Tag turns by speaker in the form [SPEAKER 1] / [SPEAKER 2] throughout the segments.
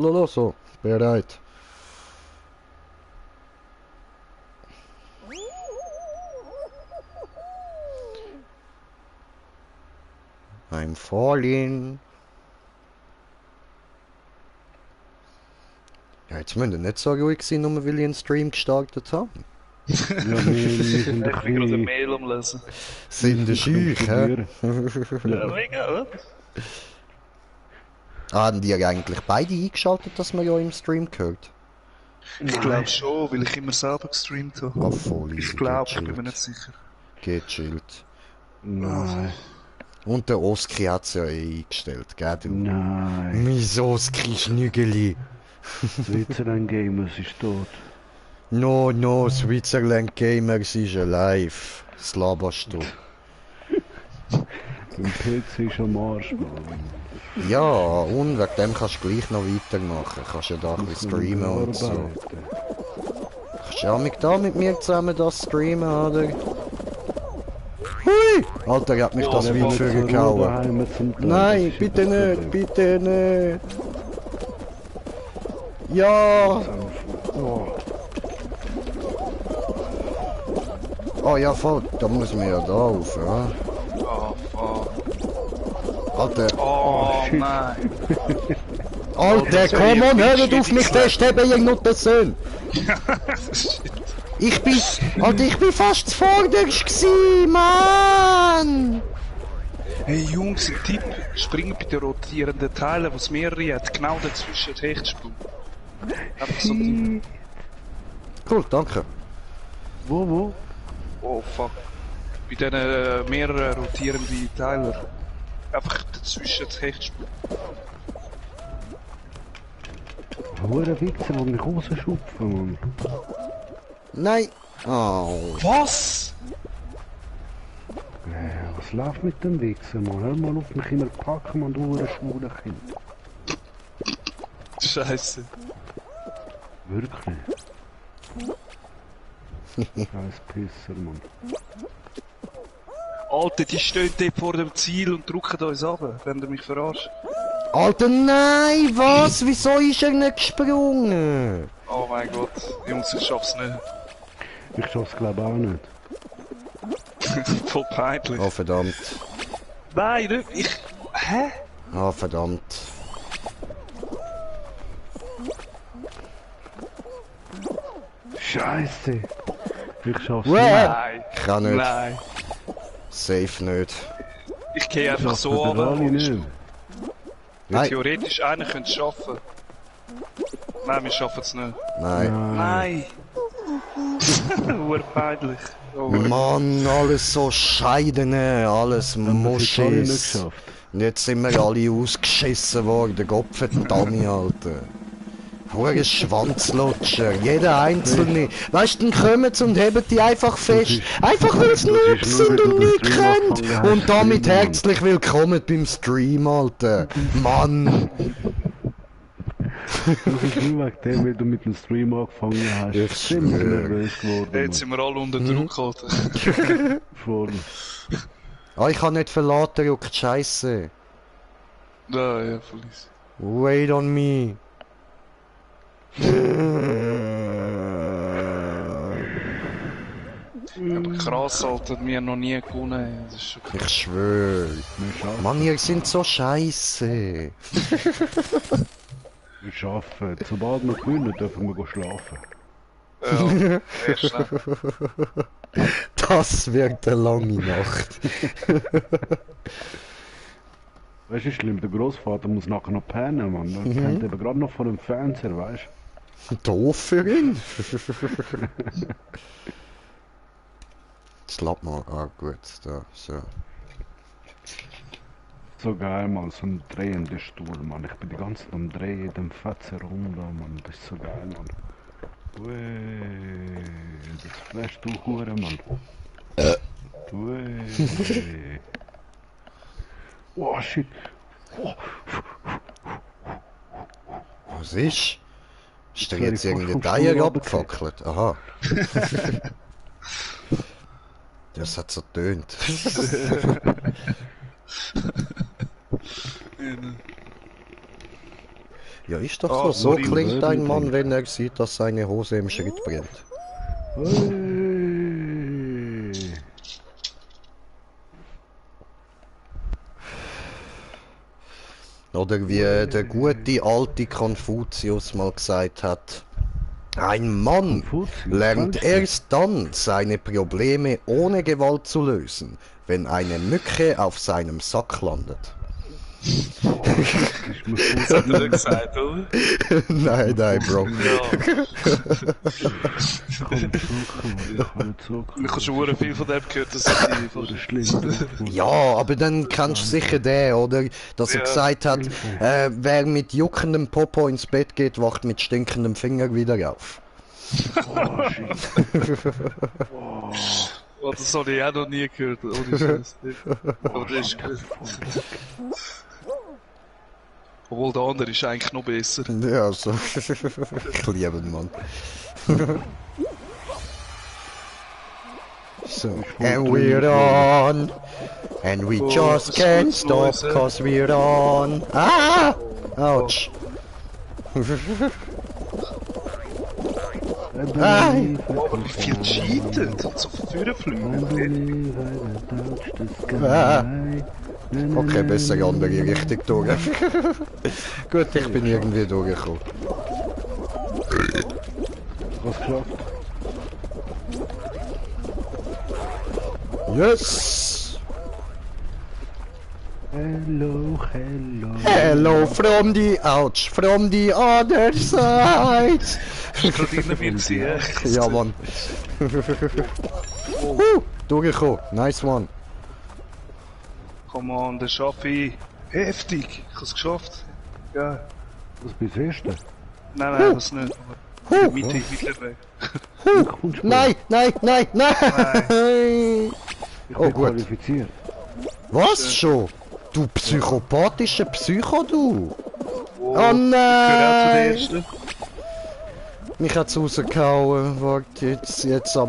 [SPEAKER 1] Lolo, so, bereit. I'm falling. Ja, jetzt müsst ihr nicht so ruhig sein, nur weil ich einen Stream gestartet habe.
[SPEAKER 2] Ja, wir sind
[SPEAKER 3] Ich bin gerade eine Mail umlesen.
[SPEAKER 1] Sind ihr schüch, hä?
[SPEAKER 3] Ja, mega, oder?
[SPEAKER 1] Haben die eigentlich beide eingeschaltet, dass man ja im Stream gehört?
[SPEAKER 3] Ich glaube schon, weil ich immer selber gestreamt habe.
[SPEAKER 1] Ah, voll easy,
[SPEAKER 3] Ich glaube, ich bin
[SPEAKER 1] gechillt.
[SPEAKER 3] mir nicht sicher.
[SPEAKER 1] Gechillt.
[SPEAKER 2] Nein,
[SPEAKER 1] Und der Oski hat es ja eh eingestellt, gell du?
[SPEAKER 2] nein.
[SPEAKER 1] Mein Oski-Schnügeli.
[SPEAKER 2] Switzerland Gamers ist tot.
[SPEAKER 1] No, Switzerland Gamers ist alive. Das laberst du.
[SPEAKER 2] Im PC ist am Arsch, Mann.
[SPEAKER 1] Ja, und wegen dem kannst du gleich noch weitermachen. Kannst ja da ein bisschen streamen und so.
[SPEAKER 2] Arbeiten.
[SPEAKER 1] Kannst ja mit da mit mir zusammen das streamen, oder? Hui! Alter, er hat mich das
[SPEAKER 2] Wenn wir
[SPEAKER 1] weit für
[SPEAKER 2] zur
[SPEAKER 1] gehauen.
[SPEAKER 2] Ruhe zum Teil,
[SPEAKER 1] Nein,
[SPEAKER 2] das ist
[SPEAKER 1] bitte
[SPEAKER 2] das
[SPEAKER 1] nicht,
[SPEAKER 2] Problem.
[SPEAKER 1] bitte nicht. Ja!
[SPEAKER 2] Oh,
[SPEAKER 1] Oh ja, voll, da muss man ja da rauf, ja.
[SPEAKER 3] Oh, fuck.
[SPEAKER 1] Alter,
[SPEAKER 3] Oh,
[SPEAKER 2] shit.
[SPEAKER 3] nein.
[SPEAKER 1] Alter, komm on, hört auf mich festzuhalten, ihr Nuttensohn! Ich bin fast zuvorderst gsi, Mann!
[SPEAKER 3] Hey Jungs, ein Tipp. Springen bei den rotierenden Teilen, wo es mehrere hat, genau dazwischen den Hechtsprung. Einfach so Tipp.
[SPEAKER 1] Cool, danke.
[SPEAKER 2] wo?
[SPEAKER 3] Oh, fuck. Bei diesen mehreren rotierenden Teilen. Einfach dazwischen den Hechtsprung.
[SPEAKER 2] Hure Wichser, die mich rausschupfen, Mann.
[SPEAKER 1] Nein! Oh.
[SPEAKER 3] Was?
[SPEAKER 2] Was läuft mit dem Wichser, Mann? Hör mal auf mich immer packen, Mann, du hure schwule Kind.
[SPEAKER 3] Scheiße.
[SPEAKER 2] Wirklich. Scheiß Pisser, Mann.
[SPEAKER 3] Alter, die stehen dort vor dem Ziel und drücken uns ab, wenn ihr mich verarscht.
[SPEAKER 1] Alter, nein, was? Wieso ist er nicht gesprungen?
[SPEAKER 3] Oh mein Gott. Jungs, ich schaff's nicht.
[SPEAKER 2] Ich schaff's glaub auch nicht.
[SPEAKER 3] Voll peinlich.
[SPEAKER 1] Oh, verdammt.
[SPEAKER 3] Nein, nicht. Hä?
[SPEAKER 1] Oh, verdammt.
[SPEAKER 2] Scheiße. Ich schaff's
[SPEAKER 1] Uah.
[SPEAKER 2] nicht.
[SPEAKER 3] Nein.
[SPEAKER 1] Ich kann nicht.
[SPEAKER 3] Nein.
[SPEAKER 1] Safe nicht.
[SPEAKER 3] Ich gehe einfach
[SPEAKER 2] Schaffen
[SPEAKER 3] so
[SPEAKER 2] wir
[SPEAKER 3] runter.
[SPEAKER 2] alle nicht.
[SPEAKER 1] Nein.
[SPEAKER 3] Theoretisch einer könnte es schaffen. Nein, wir schaffen es nicht.
[SPEAKER 1] Nein.
[SPEAKER 3] Nein. Urpeinlich. Oh,
[SPEAKER 1] Mann, alles so Scheidene, alles
[SPEAKER 2] Haben wir es jetzt alle nicht
[SPEAKER 1] Muschis.
[SPEAKER 2] geschafft?
[SPEAKER 1] Und jetzt sind wir alle ausgeschissen worden. Gott verdammt, Alter. Hure Schwanzlutscher, jeder Einzelne. Weißt du, dann kommen sie und heben die einfach fest. Einfach weil sie Noobs
[SPEAKER 2] ist nur,
[SPEAKER 1] sind
[SPEAKER 2] weil du
[SPEAKER 1] und
[SPEAKER 2] den
[SPEAKER 1] nicht
[SPEAKER 2] Stream
[SPEAKER 1] können.
[SPEAKER 2] angefangen hast,
[SPEAKER 1] Und damit
[SPEAKER 2] Stream, Mann.
[SPEAKER 1] herzlich willkommen beim Stream, Alter. Mann.
[SPEAKER 2] Das ist nur wegen dem, weil du mit dem Stream angefangen hast.
[SPEAKER 1] Ich
[SPEAKER 2] Ziemlich
[SPEAKER 1] schwöre.
[SPEAKER 2] nervös geworden.
[SPEAKER 3] jetzt sind wir alle unter Druck, Alter.
[SPEAKER 2] Mann. Voll.
[SPEAKER 1] Ah, ich kann nicht verlassen, juckt Scheiße.
[SPEAKER 3] Ja, ja, voll easy.
[SPEAKER 1] Wait on me.
[SPEAKER 3] Aber krass, Alter, wir haben noch nie gewonnen. Das ist schon krass.
[SPEAKER 1] Ich schwöre.
[SPEAKER 2] Wir schaffen.
[SPEAKER 1] Mann, ihr sind so scheiße.
[SPEAKER 2] Wir schaffen. Sobald wir gewinnen, dürfen wir schlafen.
[SPEAKER 3] Ja, sehr schnell.
[SPEAKER 1] Das wird eine lange Nacht.
[SPEAKER 2] Weißt du, schlimm, der Großvater muss nachher noch pennen, Mann. Der pennt eben gerade noch vor dem Fernseher, weißt
[SPEAKER 1] Doof für ihn. Jetzt lass mal. Ah, gut. Da, so.
[SPEAKER 2] du? So geil, Mann, so ein drehender Stuhl, Mann. Ich bin die ganze Zeit am Drehen, in dem fetzen runter, Mann. Das ist so geil, Mann. Ui, das flasht du Hure, Mann. Ui. Oh, shit.
[SPEAKER 1] Was ist? Ist der
[SPEAKER 2] Sorry,
[SPEAKER 1] jetzt
[SPEAKER 2] fast
[SPEAKER 1] irgendwie
[SPEAKER 2] vom
[SPEAKER 1] die Eier
[SPEAKER 2] Stuhl
[SPEAKER 1] abgefackelt? Aha. Das hat so tönt. Ja, ist doch
[SPEAKER 3] Ah,
[SPEAKER 1] so. So
[SPEAKER 3] Marie,
[SPEAKER 1] klingt ein Mann, wenn er sieht, dass seine Hose im Schritt brennt.
[SPEAKER 2] Hey.
[SPEAKER 1] Oder wie der gute alte Konfuzius mal gesagt hat, ein Mann
[SPEAKER 2] Konfuzius,
[SPEAKER 1] lernt
[SPEAKER 2] falsch.
[SPEAKER 1] erst dann seine Probleme ohne Gewalt zu lösen, wenn eine Mücke auf seinem Sack landet.
[SPEAKER 2] Ich muss
[SPEAKER 3] Das hat er gesagt, oder?
[SPEAKER 1] Nein, Bro.
[SPEAKER 3] Ja.
[SPEAKER 2] Ich kann nicht zurück.
[SPEAKER 3] Ich habe schon viel von dem gehört, dass ich die...
[SPEAKER 2] Oder schlimm.
[SPEAKER 1] Ja, aber dann kennst du sicher den, oder? Dass er
[SPEAKER 3] Ja.
[SPEAKER 1] gesagt hat, wer mit juckendem Popo ins Bett geht, wacht mit stinkendem Finger wieder auf.
[SPEAKER 2] Oh, shit.
[SPEAKER 3] Oh, das habe ich auch noch nie gehört, ohne Scheiß. Aber das ist gut. Obwohl der andere ist eigentlich noch besser.
[SPEAKER 1] Ja, so. Ich liebe ihn, Mann. So, and we're on. And we just can't stop, cause we're on. Ah! Ouch. Nein!
[SPEAKER 3] Oh, wie viel cheatet und so vorfliegen.
[SPEAKER 1] Okay, besser in andere Richtung durch. Gut, ich bin irgendwie durchgekommen.
[SPEAKER 2] Was geschafft?
[SPEAKER 1] Yes!
[SPEAKER 2] Hello, hello.
[SPEAKER 1] Hello from the other side!
[SPEAKER 3] Ich bin gerade hinter mir gesehen.
[SPEAKER 1] Ja, Mann. Durchgekommen. Nice one.
[SPEAKER 3] Come on, der Schaffi. Heftig. Ich hab's geschafft. Ja.
[SPEAKER 2] Was bist du Erste?
[SPEAKER 3] Nein, das nicht. Aber in der Mitte, mittlerweile.
[SPEAKER 1] Nein, nein, nein, nein!
[SPEAKER 2] Ich
[SPEAKER 1] Oh,
[SPEAKER 2] bin
[SPEAKER 1] gut.
[SPEAKER 2] qualifiziert.
[SPEAKER 1] Was schon? Du psychopathischer Psycho, du!
[SPEAKER 3] Oh,
[SPEAKER 1] Oh
[SPEAKER 3] ich gehöre auch zu der
[SPEAKER 1] nein!
[SPEAKER 3] Ersten.
[SPEAKER 1] Mich hat's rausgehauen. Warte,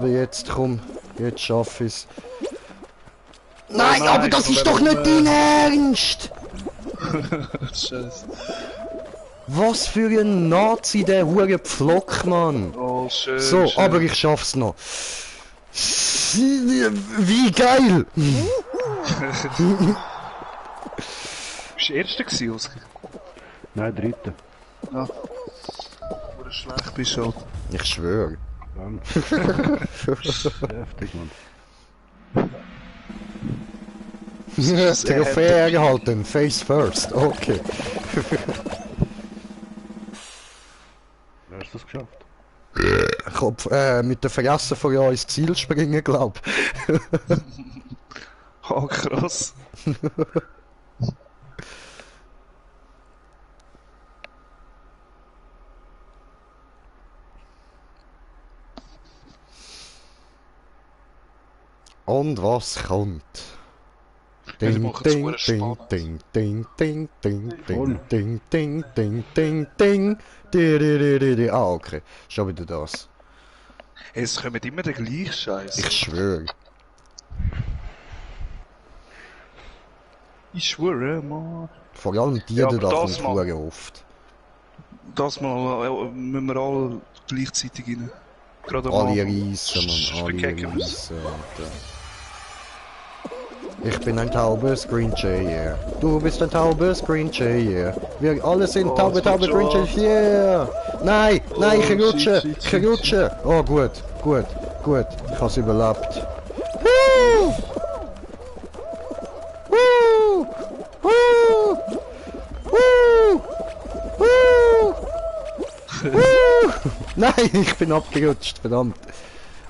[SPEAKER 1] jetzt komm. Jetzt schaff ich's. Nein,
[SPEAKER 3] nein,
[SPEAKER 1] aber das
[SPEAKER 3] ich
[SPEAKER 1] ist
[SPEAKER 3] kann
[SPEAKER 1] doch nicht
[SPEAKER 3] warum,
[SPEAKER 1] dein Ernst!
[SPEAKER 3] Scheiße.
[SPEAKER 1] Was für ein Nazi, der hure Pflock, Mann!
[SPEAKER 3] Oh, schön.
[SPEAKER 1] So,
[SPEAKER 3] schön.
[SPEAKER 1] aber ich schaff's noch. Wie geil!
[SPEAKER 3] Bist du Erster gewesen, Oskar?
[SPEAKER 2] Nein, Dritte.
[SPEAKER 3] Ja. Oder schlecht bist du halt.
[SPEAKER 1] Ich schwöre.
[SPEAKER 2] Heftig, Mann.
[SPEAKER 1] Trophäe erhalten, face first, okay.
[SPEAKER 2] Wer hast das geschafft?
[SPEAKER 1] Kopf, mit der Fresse von ja ins Ziel springen, glaub.
[SPEAKER 3] Oh, krass.
[SPEAKER 1] Und was kommt?
[SPEAKER 3] Wir
[SPEAKER 1] Ding,
[SPEAKER 3] machen es
[SPEAKER 1] ding,
[SPEAKER 3] verdammt
[SPEAKER 1] ding,
[SPEAKER 3] spannend.
[SPEAKER 1] ding, ding, ding, ding,
[SPEAKER 2] Voll.
[SPEAKER 1] ding, ding, ding, ding, ding, ding. Ah, okay. Schon wieder das.
[SPEAKER 3] Es kommen immer der gleiche Scheiß.
[SPEAKER 1] Ich schwöre.
[SPEAKER 3] Ich schwöre, Mann.
[SPEAKER 1] Vor allem die
[SPEAKER 3] Ja, aber
[SPEAKER 1] da
[SPEAKER 3] das
[SPEAKER 1] kommt
[SPEAKER 3] mal-
[SPEAKER 1] verdammt oft.
[SPEAKER 3] Das mal müssen wir alle gleichzeitig rein. Gerade am
[SPEAKER 1] Alle
[SPEAKER 3] Anfang.
[SPEAKER 1] reissen, Mann. Alle
[SPEAKER 3] Verkecken wir's.
[SPEAKER 1] reissen. Alter. Ich bin ein taubes Green Jay, yeah. Du bist ein taubes Green Jay, yeah. Wir alle sind
[SPEAKER 3] Oh,
[SPEAKER 1] taube,
[SPEAKER 3] es macht
[SPEAKER 1] Green Jay,
[SPEAKER 3] Spaß.
[SPEAKER 1] yeah. Nein, nein, ich
[SPEAKER 3] shit,
[SPEAKER 1] rutsche,
[SPEAKER 3] shit,
[SPEAKER 1] ich
[SPEAKER 3] shit,
[SPEAKER 1] rutsche. Oh, gut, gut, gut. Ich hab's überlebt. Woo! Woo! Woo! Woo! Woo! Woo! Nein, ich bin abgerutscht, verdammt.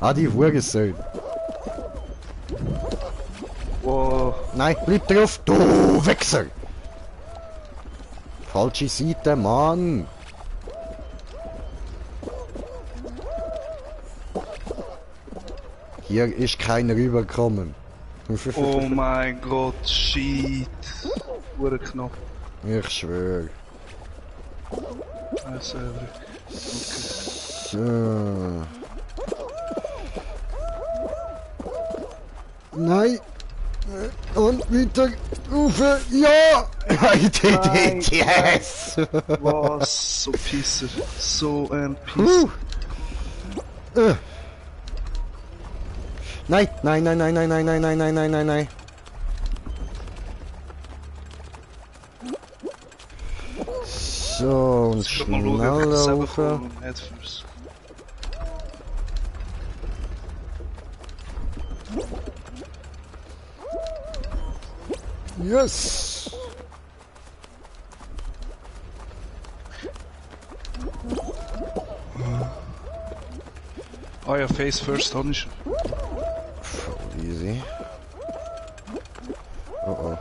[SPEAKER 1] Ah, die Hurensohn.
[SPEAKER 3] Wow.
[SPEAKER 1] Nein, bleib drauf, du Wichser! Falsche Seite, Mann! Hier ist keiner rübergekommen.
[SPEAKER 3] Oh mein Gott, shit. Hure knapp.
[SPEAKER 1] Ich schwöre.
[SPEAKER 3] Also,
[SPEAKER 1] So. Nein! Und weiter! Ufe, ja! I did
[SPEAKER 3] Nein,
[SPEAKER 1] it, yes!
[SPEAKER 3] Was? So Pisser. So ein Pisser.
[SPEAKER 1] Nein, nein, nein, nein, nein, nein, nein, nein, nein, nein, nein, nein. So, und
[SPEAKER 3] Ich kann mal
[SPEAKER 1] schnell
[SPEAKER 3] schauen, ob ich das selber
[SPEAKER 1] laufen.
[SPEAKER 3] kann und nicht fürs.
[SPEAKER 1] Yes!
[SPEAKER 3] Ah ja, Face First habe ich schon.
[SPEAKER 1] Voll easy. Oh oh.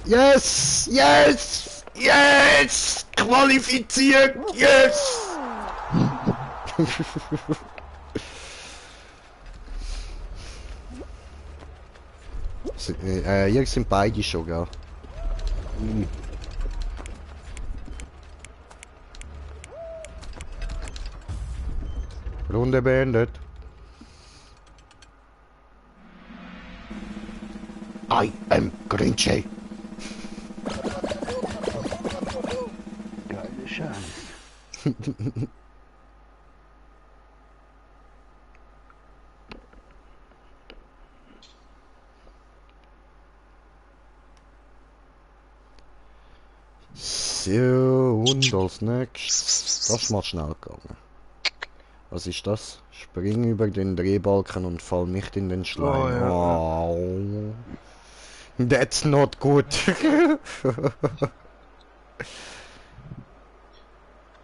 [SPEAKER 1] Yes! Yes! Yes! Qualifiziert! Yes! Hier sind beide schon, gell? Runde beendet. I am Grinchy.
[SPEAKER 2] Geile Scheiße.
[SPEAKER 1] So, und als nächstes. Das ist mal schnell gegangen. Was ist das? Spring über den Drehbalken und fall nicht in den Schleim.
[SPEAKER 3] Oh,
[SPEAKER 1] Oh. That's not good.
[SPEAKER 3] Du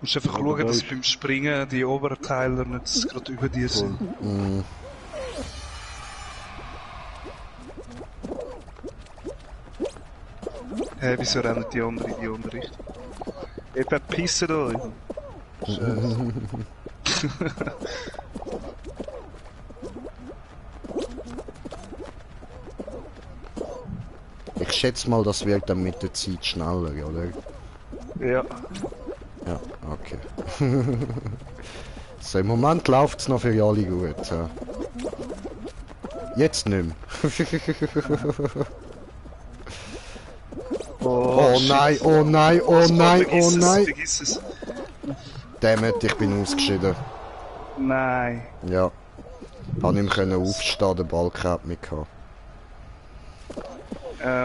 [SPEAKER 3] musst einfach schauen, dass beim Springen die oberen Teile nicht gerade über dir sind.
[SPEAKER 1] Mm.
[SPEAKER 3] Hä, wieso rennen die anderen in die andere Richtung? Eben pissen euch!
[SPEAKER 1] Ich schätze mal, das wird dann mit der Zeit schneller, oder?
[SPEAKER 3] Ja.
[SPEAKER 1] Ja, okay. So, im Moment läuft es noch für alle gut. Ja. Jetzt nicht mehr. Oh nein, oh nein, oh nein, oh nein.
[SPEAKER 3] Vergiss es.
[SPEAKER 1] Dammit, ich bin ausgeschieden.
[SPEAKER 3] Nein.
[SPEAKER 1] Ja. Hab nicht mehr können aufstehen, der Balken hat mich gehabt.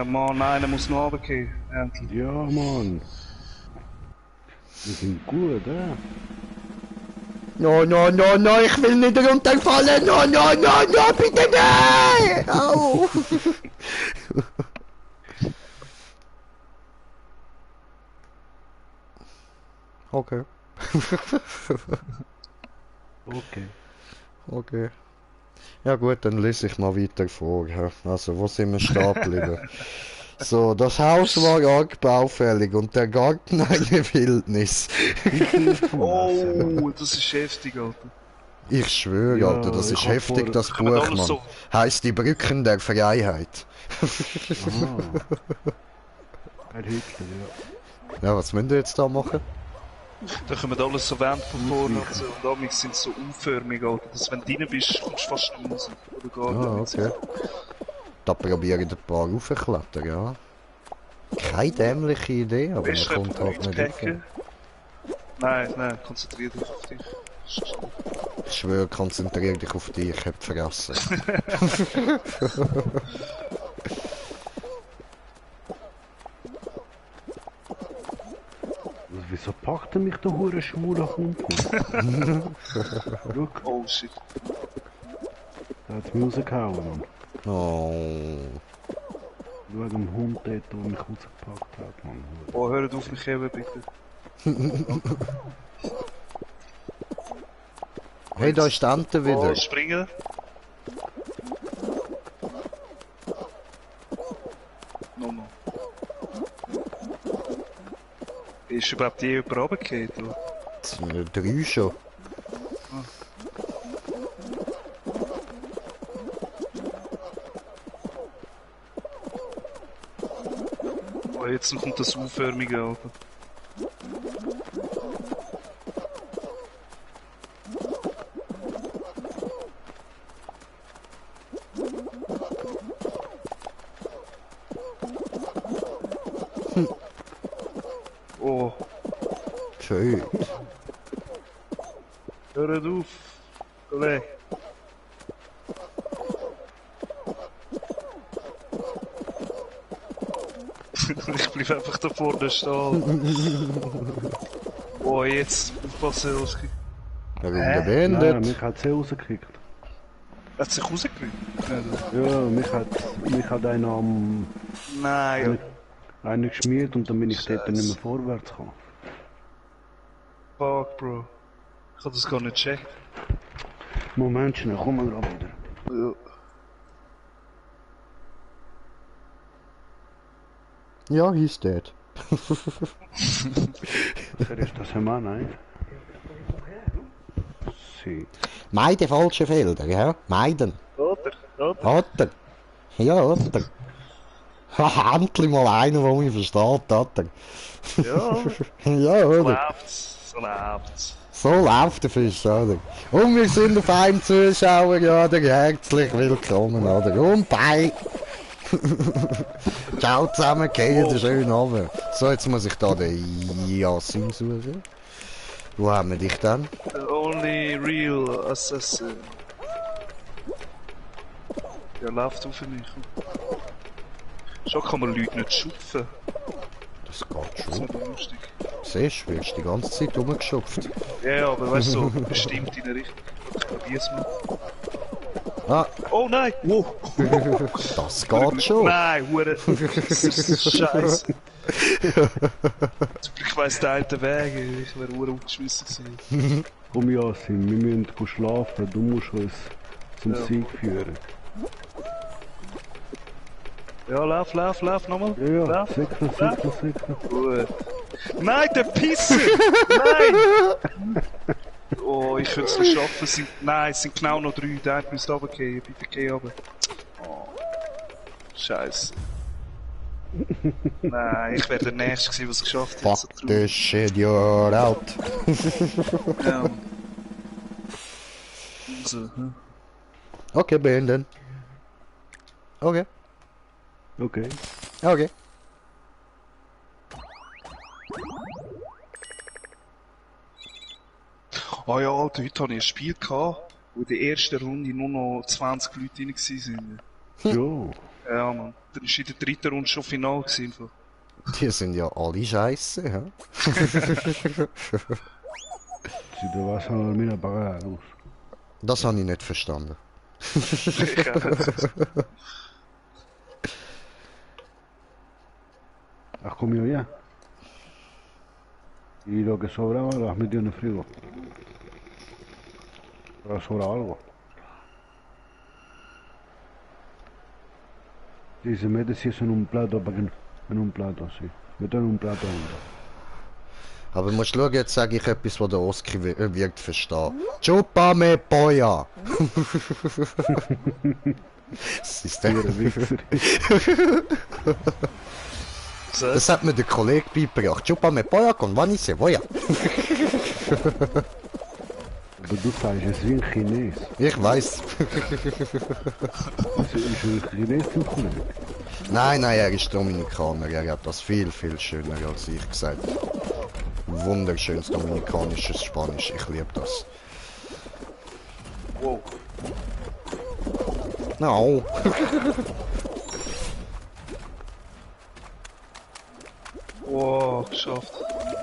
[SPEAKER 3] Mann, einer muss noch runtergehen. Endlich.
[SPEAKER 2] Ja, Mann. Wir sind gut,
[SPEAKER 1] No, no, no, no, ich will nicht runterfallen. No, no, no, no, bitte nein! Au! Okay.
[SPEAKER 2] Okay.
[SPEAKER 1] Okay. Ja gut, dann lese ich mal weiter vor. Ja. Also, wo sind wir stehen geblieben? So, das Haus war arg baufällig und der Garten eine Wildnis.
[SPEAKER 3] Oh, das ist heftig, Alter.
[SPEAKER 1] Ich schwöre,
[SPEAKER 2] Ja,
[SPEAKER 1] Alter, das
[SPEAKER 2] ich
[SPEAKER 1] ist
[SPEAKER 2] hab
[SPEAKER 1] heftig,
[SPEAKER 2] vor-
[SPEAKER 1] das
[SPEAKER 3] Können wir
[SPEAKER 1] Buch,
[SPEAKER 3] alles
[SPEAKER 1] Mann.
[SPEAKER 3] so-
[SPEAKER 1] Heißt die Brücken der Freiheit.
[SPEAKER 2] Ein Hitler, ja.
[SPEAKER 1] Ja, was müssen wir jetzt da machen?
[SPEAKER 3] Da kommen alles so Wände von vorne und so. Und damals sind sie so U-förmig, Alter. Dass wenn du rein bist, kommst du fast nicht raus. Oder gar
[SPEAKER 1] Ah,
[SPEAKER 3] nicht.
[SPEAKER 1] okay. Da probieren ein paar raufklettern, ja. Keine dämliche Idee, aber man
[SPEAKER 3] Weißt du,
[SPEAKER 1] kommt halt nicht rauf.
[SPEAKER 3] packen? Nein, nein, konzentrier dich auf dich.
[SPEAKER 1] Ich schwöre, konzentrier dich auf dich, ich hab vergessen.
[SPEAKER 2] Also, wieso packt er mich der hure schwule Hund? Schau,
[SPEAKER 3] Oh shit.
[SPEAKER 2] da hat's mich rausgehauen, Mann.
[SPEAKER 1] Oh.
[SPEAKER 2] Schau dem Hund dort, der mich rausgepackt hat, Mann.
[SPEAKER 3] Oh, hört auf mich eben, bitte.
[SPEAKER 1] Hey, da ist die Ente
[SPEAKER 3] Oh,
[SPEAKER 1] wieder.
[SPEAKER 3] springen. Nochmal. Ist überhaupt je jemand runtergefallen, oder?
[SPEAKER 1] Das sind ja 3 schon.
[SPEAKER 3] Oh, jetzt kommt das U-förmige, Alter. Oh,
[SPEAKER 1] Schön.
[SPEAKER 3] hört auf, Kollege. Ich bleib einfach da vorne stehen. Oh, jetzt, aufpassen, Oski.
[SPEAKER 1] Warum
[SPEAKER 3] Hä?
[SPEAKER 1] der
[SPEAKER 2] Nein,
[SPEAKER 1] beendet?
[SPEAKER 2] mich hat sie rausgekickt.
[SPEAKER 3] Hat sich rausgekriegt?
[SPEAKER 2] Ja, mich hat einer am...
[SPEAKER 3] Nein,
[SPEAKER 2] Einer geschmiert und dann bin ich dort
[SPEAKER 3] Scheiße.
[SPEAKER 2] nicht mehr vorwärts gekommen.
[SPEAKER 3] fuck, Bro. Ich hab das gar nicht gecheckt.
[SPEAKER 2] Moment schnell, komm mal gerade wieder.
[SPEAKER 3] Ja.
[SPEAKER 1] Ja, he's dead.
[SPEAKER 2] Wer ist das, Herr Mann? Nein? Sie.
[SPEAKER 1] Meiden falsche Felder, ja? Meiden.
[SPEAKER 3] Oder?
[SPEAKER 1] Oder? Ja, oder? Haha, endlich mal einer, der mich versteht, oder?
[SPEAKER 3] Ja,
[SPEAKER 1] Ja, oder?
[SPEAKER 3] läuft's. So läuft's.
[SPEAKER 1] So läuft der Fisch, oder? Und wir sind auf einem Zuschauer, ja, der herzlich willkommen, oder? Und bye! Ciao zusammen, geht schön runter. So, jetzt muss ich da den Yassin suchen. Wo haben wir dich dann?
[SPEAKER 3] The only real assassin. Ja, läuft auf mich. Schon kann man Leute nicht schupfen.
[SPEAKER 1] Das geht
[SPEAKER 3] Das ist
[SPEAKER 1] schon.
[SPEAKER 3] nicht lustig.
[SPEAKER 1] Siehst du, wirst die ganze Zeit rumgeschupft.
[SPEAKER 3] Ja, aber weißt du, so bestimmt in eine Richtung. Ich probier's mal.
[SPEAKER 1] Ah,
[SPEAKER 3] Oh nein! Wow!
[SPEAKER 1] das geht schon.
[SPEAKER 3] Nein, Hure! Scheiße! Zum Glück weiss der alte Weg, ich wäre Hure aufgeschmissen gewesen.
[SPEAKER 2] Komm Yasin, wir müssen schlafen, du musst uns zum
[SPEAKER 3] Ja.
[SPEAKER 2] Sieg führen.
[SPEAKER 3] Ja, lauf, nochmal.
[SPEAKER 2] Ja, ja,
[SPEAKER 3] Lauf.
[SPEAKER 2] sicher.
[SPEAKER 3] Gut. Nein, der Pisser! Nein! Oh, ich könnte es nicht schaffen. Nein, es sind genau noch 3. Der hat müsste runtergehen. Bitte geh runter. Oh. Scheiße. Nein, ich wäre der Nächste gewesen, was es geschafft hat. So
[SPEAKER 1] Fuck
[SPEAKER 3] traurig.
[SPEAKER 1] this shit, you're out.
[SPEAKER 3] Ja. So, hm.
[SPEAKER 1] Okay, beenden. Okay,
[SPEAKER 2] Okay.
[SPEAKER 1] okay.
[SPEAKER 3] Ah ja, Alter, heute hatte ich ein Spiel gehabt, wo in der ersten Runde nur noch 20 Leute drin waren.
[SPEAKER 2] Jo.
[SPEAKER 3] Ja, Mann. Dann war in der dritten Runde schon Final gewesen.
[SPEAKER 1] Die sind ja alle scheiße, hä?
[SPEAKER 2] Sieht was an meiner Bagage aus.
[SPEAKER 1] Das habe ich nicht verstanden.
[SPEAKER 2] Has comido ya. Y lo que sobraba lo has metido en el frigo. Pero ha sobrado algo. Sí, se mete si eso en un plato para que en un plato, sí. Meto en un plato.
[SPEAKER 1] Aber du musst schauen, jetzt sage ich etwas, was der Oski wird verstehen. Chupa me polla! Was ist
[SPEAKER 2] Ihr
[SPEAKER 1] das?
[SPEAKER 2] Wichser.
[SPEAKER 1] Das hat mir der Kollege beigebracht. Chupa me polla con vani cebolla.
[SPEAKER 2] Aber du sagst es wie ein Chines.
[SPEAKER 1] Ich weiß.
[SPEAKER 2] Es ist ein Chines im Kollege.
[SPEAKER 1] Nein, er ist Dominikaner. Er hat das viel, viel schöner als ich gesagt. Wunderschönes dominikanisches Spanisch. Ich liebe das.
[SPEAKER 3] Wow.
[SPEAKER 1] No.
[SPEAKER 3] Wow, geschafft.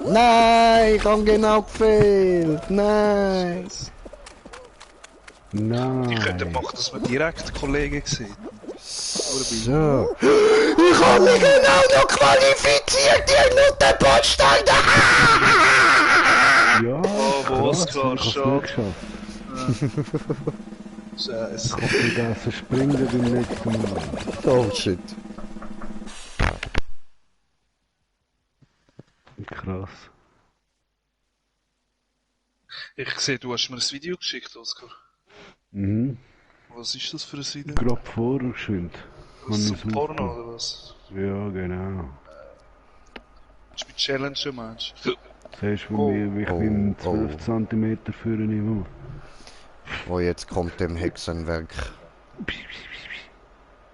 [SPEAKER 1] Nein, ich habe genau gefehlt. Nein.
[SPEAKER 2] Nein.
[SPEAKER 3] Ich könnte machen, dass wir direkt Kollegen sehen.
[SPEAKER 1] So. Ich habe mich genau noch qualifiziert, ihr Nuttenbotstein.
[SPEAKER 2] Ja,
[SPEAKER 3] Bravo,
[SPEAKER 2] krass,
[SPEAKER 3] Oskar,
[SPEAKER 2] ich hab's
[SPEAKER 3] schon.
[SPEAKER 2] nicht geschafft.
[SPEAKER 3] Scheiße.
[SPEAKER 2] Ich hoffe, du darfst springen beim nächsten Mal.
[SPEAKER 1] Oh shit.
[SPEAKER 2] Krass.
[SPEAKER 3] Ich sehe, du hast mir ein Video geschickt, Oskar.
[SPEAKER 2] Mhm.
[SPEAKER 3] Was ist das für ein Video?
[SPEAKER 2] Gerade vorgeschwind.
[SPEAKER 3] Das ist so Porno oder was?
[SPEAKER 2] Ja, genau.
[SPEAKER 3] Das ist bei Challenger, meinst du?
[SPEAKER 2] Siehst du,
[SPEAKER 1] Oh,
[SPEAKER 2] wie ich bin
[SPEAKER 1] oh.
[SPEAKER 2] 12 cm führen immer.
[SPEAKER 1] Oh, jetzt kommt dem Hexenwerk.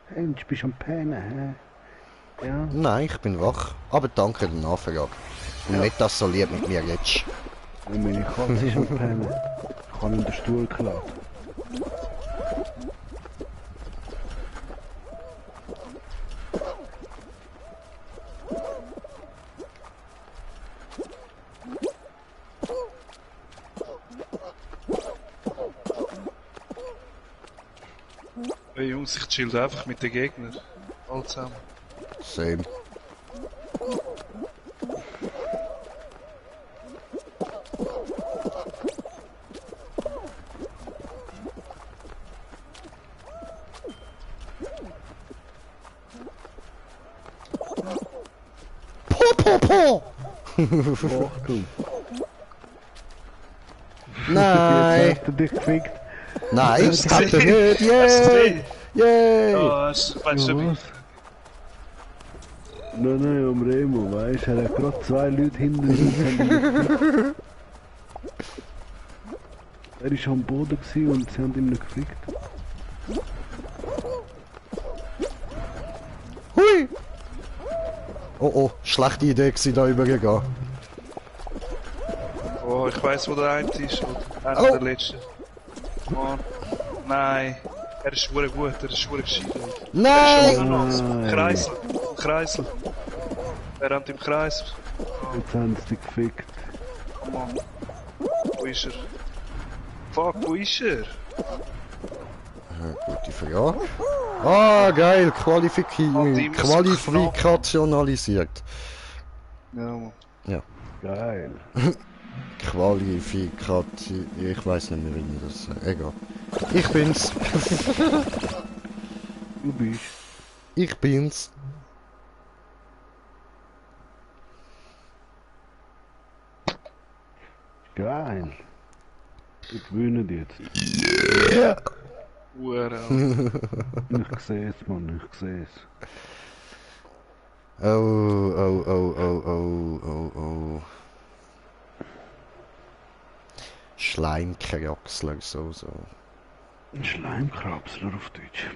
[SPEAKER 2] Hey, du bist am Pennen, hä? Ja.
[SPEAKER 1] Nein, ich bin wach. Aber danke der Nachfrage. Und nicht, dass du so lieb mit mir redest.
[SPEAKER 2] Und meine Katze ist am Pennen. Ich kann in den Stuhl klappen.
[SPEAKER 3] Hey Jungs, ich chill einfach mit den Gegnern. Alle zusammen.
[SPEAKER 1] Same. Po!
[SPEAKER 2] Achtung!
[SPEAKER 1] Nein!
[SPEAKER 2] Jetzt hat er dich gefickt.
[SPEAKER 1] Nein,
[SPEAKER 3] Hast
[SPEAKER 1] das
[SPEAKER 3] du
[SPEAKER 1] hat er
[SPEAKER 3] gesehen?
[SPEAKER 1] nicht!
[SPEAKER 3] Hast du
[SPEAKER 1] Yay!
[SPEAKER 3] gesehen?
[SPEAKER 1] Yay!
[SPEAKER 3] Ja, weißt du,
[SPEAKER 2] Ja, was? Nein, am Remo, weißt du, er hat gerade 2 Leute hinter ihm. Er war am Boden gewesen und sie haben ihn nicht gefickt.
[SPEAKER 1] Hui! Oh oh, schlechte Idee gewesen, da übergehen.
[SPEAKER 3] oh, ich weiss, wo der eine ist. Oder einer
[SPEAKER 1] Oh.
[SPEAKER 3] der letzte. Mann. Nein. Er ist schwer gut, er ist schwer gescheit. Er ist
[SPEAKER 1] Nein!
[SPEAKER 3] schon noch
[SPEAKER 2] Nein.
[SPEAKER 3] Kreisel. Kreisel. Er rennt im Kreis.
[SPEAKER 2] Jetzt haben sie dich gefickt.
[SPEAKER 3] Oh Mann. Wo ist er? Fuck, wo ist er?
[SPEAKER 1] Gute Frage. Ah, geil,
[SPEAKER 3] die muss
[SPEAKER 1] qualifikationalisiert.
[SPEAKER 3] Ja, Mann.
[SPEAKER 2] Geil.
[SPEAKER 1] Qualifikation. Ich weiß nicht mehr, wie ich das sage. Egal. Ich bin's.
[SPEAKER 2] Du bist.
[SPEAKER 1] Ich bin's.
[SPEAKER 2] Geil. Wir gewinnen jetzt.
[SPEAKER 3] Hure.
[SPEAKER 2] Ich sehe es, Mann, ich sehe es.
[SPEAKER 1] Oh, oh, oh, oh, oh, oh, oh. Schleimkraxler, so.
[SPEAKER 2] Ein Schleimkrapsler auf Deutsch.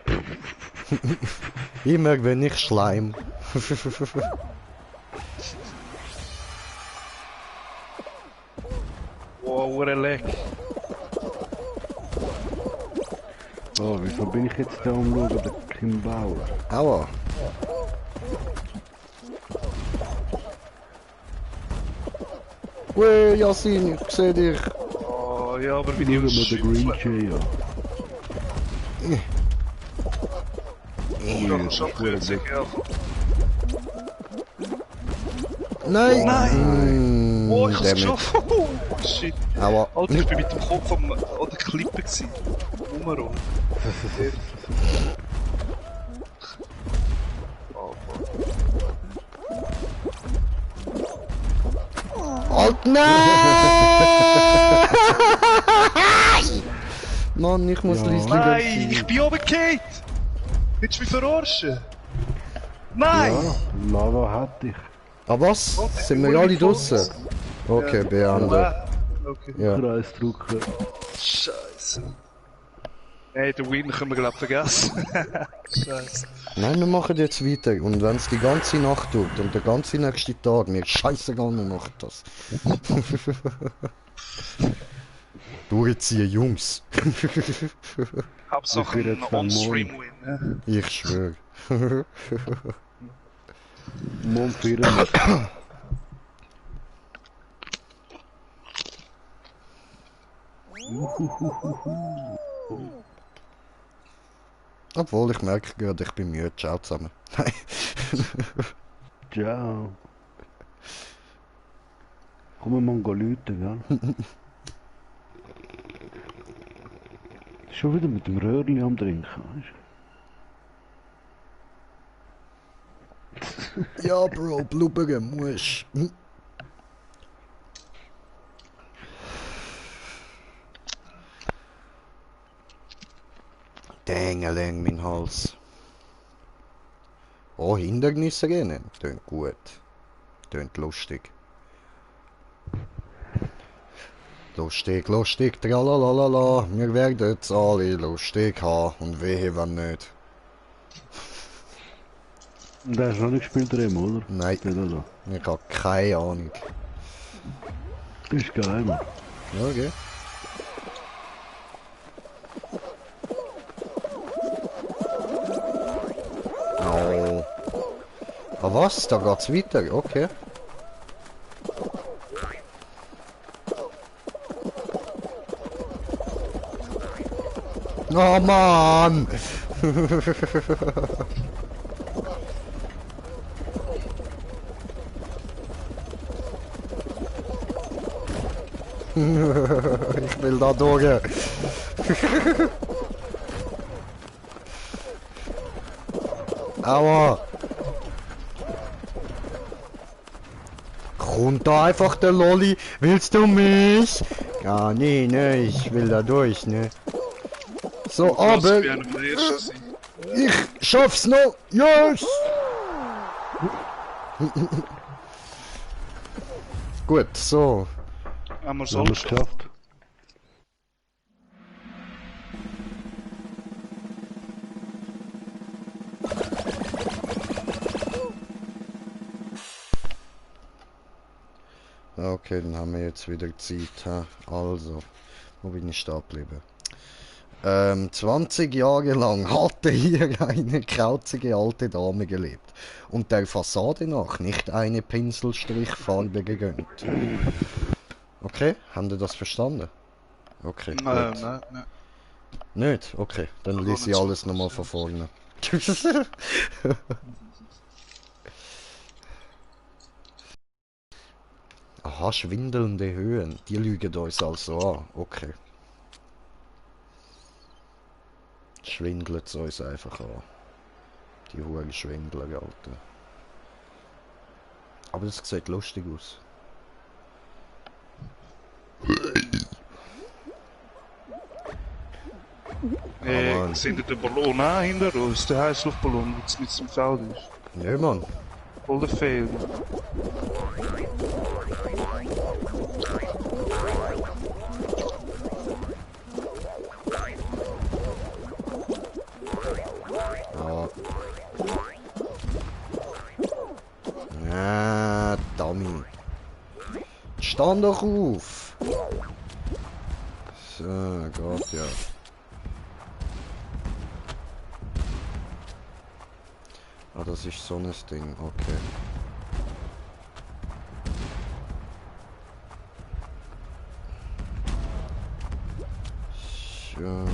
[SPEAKER 1] Immer wenn ich Schleim.
[SPEAKER 3] Wow, hure leck.
[SPEAKER 2] Oh, wieso bin ich jetzt da am Schauen, der Kim Bauer?
[SPEAKER 1] Aua. Ui, Yasin, ich seh dich.
[SPEAKER 3] Oh, ja, aber wie
[SPEAKER 2] Schauen
[SPEAKER 3] die
[SPEAKER 2] wir den Green Jay an.
[SPEAKER 3] Ja, schon kürzlich, ja.
[SPEAKER 1] Nein!
[SPEAKER 3] Nein. Oh, ich hab's
[SPEAKER 1] Damn it.
[SPEAKER 3] geschafft. Oh, shit.
[SPEAKER 1] Aua.
[SPEAKER 3] Alter, ich bin mit dem Kopf an der Klippe gewesen. Numero. Oh,
[SPEAKER 1] Halt, nein! Mann, ich muss
[SPEAKER 2] Ja.
[SPEAKER 1] Liesli
[SPEAKER 3] nein, ich bin oben gefallen. Willst du mich verarschen? Nein!
[SPEAKER 2] Ja, Lava hat dich.
[SPEAKER 1] Ah was?
[SPEAKER 3] Oh,
[SPEAKER 1] Sind wir alle draussen? Okay,
[SPEAKER 3] Ja.
[SPEAKER 1] beendet.
[SPEAKER 3] Okay.
[SPEAKER 1] Ja.
[SPEAKER 2] Kreis drücken.
[SPEAKER 3] Scheiße. Hey, den Win können wir glaub vergessen. Scheiße.
[SPEAKER 1] Nein, wir machen jetzt weiter. Und wenn es die ganze Nacht tut und der ganze nächste Tag, mir scheißegal, wir machen das. Durchziehen, Jungs.
[SPEAKER 3] Hauptsache
[SPEAKER 2] Ich will
[SPEAKER 3] ein
[SPEAKER 2] jetzt mal
[SPEAKER 3] On-Stream-Win. Ne?
[SPEAKER 1] Ich schwöre.
[SPEAKER 2] Mond 4.
[SPEAKER 1] Obwohl, ich merke gerade, ich bin müde. Ciao zusammen. Nein.
[SPEAKER 2] Ciao. Komm wir mal läuten, gell? Schon wieder mit dem Röhrli am Trinken, weißt
[SPEAKER 1] Ja, Bro, blubbern musst. Dängeling, mein Hals. Oh, Hindernisse gehen. Tönt gut. Tönt lustig. Lustig, lustig, tralalala, wir werden's alle lustig haben und wehe, wenn nicht.
[SPEAKER 2] Und der hast du noch nicht gespielt, Remo, oder?
[SPEAKER 1] Nein,
[SPEAKER 2] Nicht so.
[SPEAKER 1] ich habe keine Ahnung.
[SPEAKER 2] Das ist geil, Mann.
[SPEAKER 1] Ja, okay. Oh. Ah was? Da geht's weiter, okay. Oh Mann! Ich will da durch. Aua! Kommt da einfach der Lolli. Willst du mich? Ja, nee, ne, ich will da durch, ne. So, aber ich schaff's noch. Yes! Gut, so.
[SPEAKER 3] Haben wir
[SPEAKER 2] Wir
[SPEAKER 3] so
[SPEAKER 2] haben es geschafft.
[SPEAKER 1] Okay, dann haben wir jetzt wieder Zeit. Ha? Also, wo bin ich stehen geblieben? 20 Jahre lang hatte hier eine krauzige alte Dame gelebt und der Fassade nach nicht eine Pinselstrichfarbe gegönnt. Okay, haben Sie das verstanden? Okay, gut.
[SPEAKER 3] Nein.
[SPEAKER 1] Nicht? Okay, dann
[SPEAKER 3] Gar
[SPEAKER 1] lese
[SPEAKER 3] nicht
[SPEAKER 1] ich
[SPEAKER 3] so
[SPEAKER 1] alles nochmal von vorne. Aha, schwindelnde Höhen. Die lügen uns also an. Okay. Schwindelt uns einfach an. Die hohen Schwindler, Alter. Aber das sieht lustig aus. Mann.
[SPEAKER 3] Sind der Ballon auch hinter uns? Der Heißluftballon, der jetzt mit dem Feld ist.
[SPEAKER 1] Nee, Mann.
[SPEAKER 3] Voll der Fail.
[SPEAKER 1] Ja. Ah, Dummy. Stand doch auf! So, Gott, ja. Ah, das ist so ein Ding, okay. So.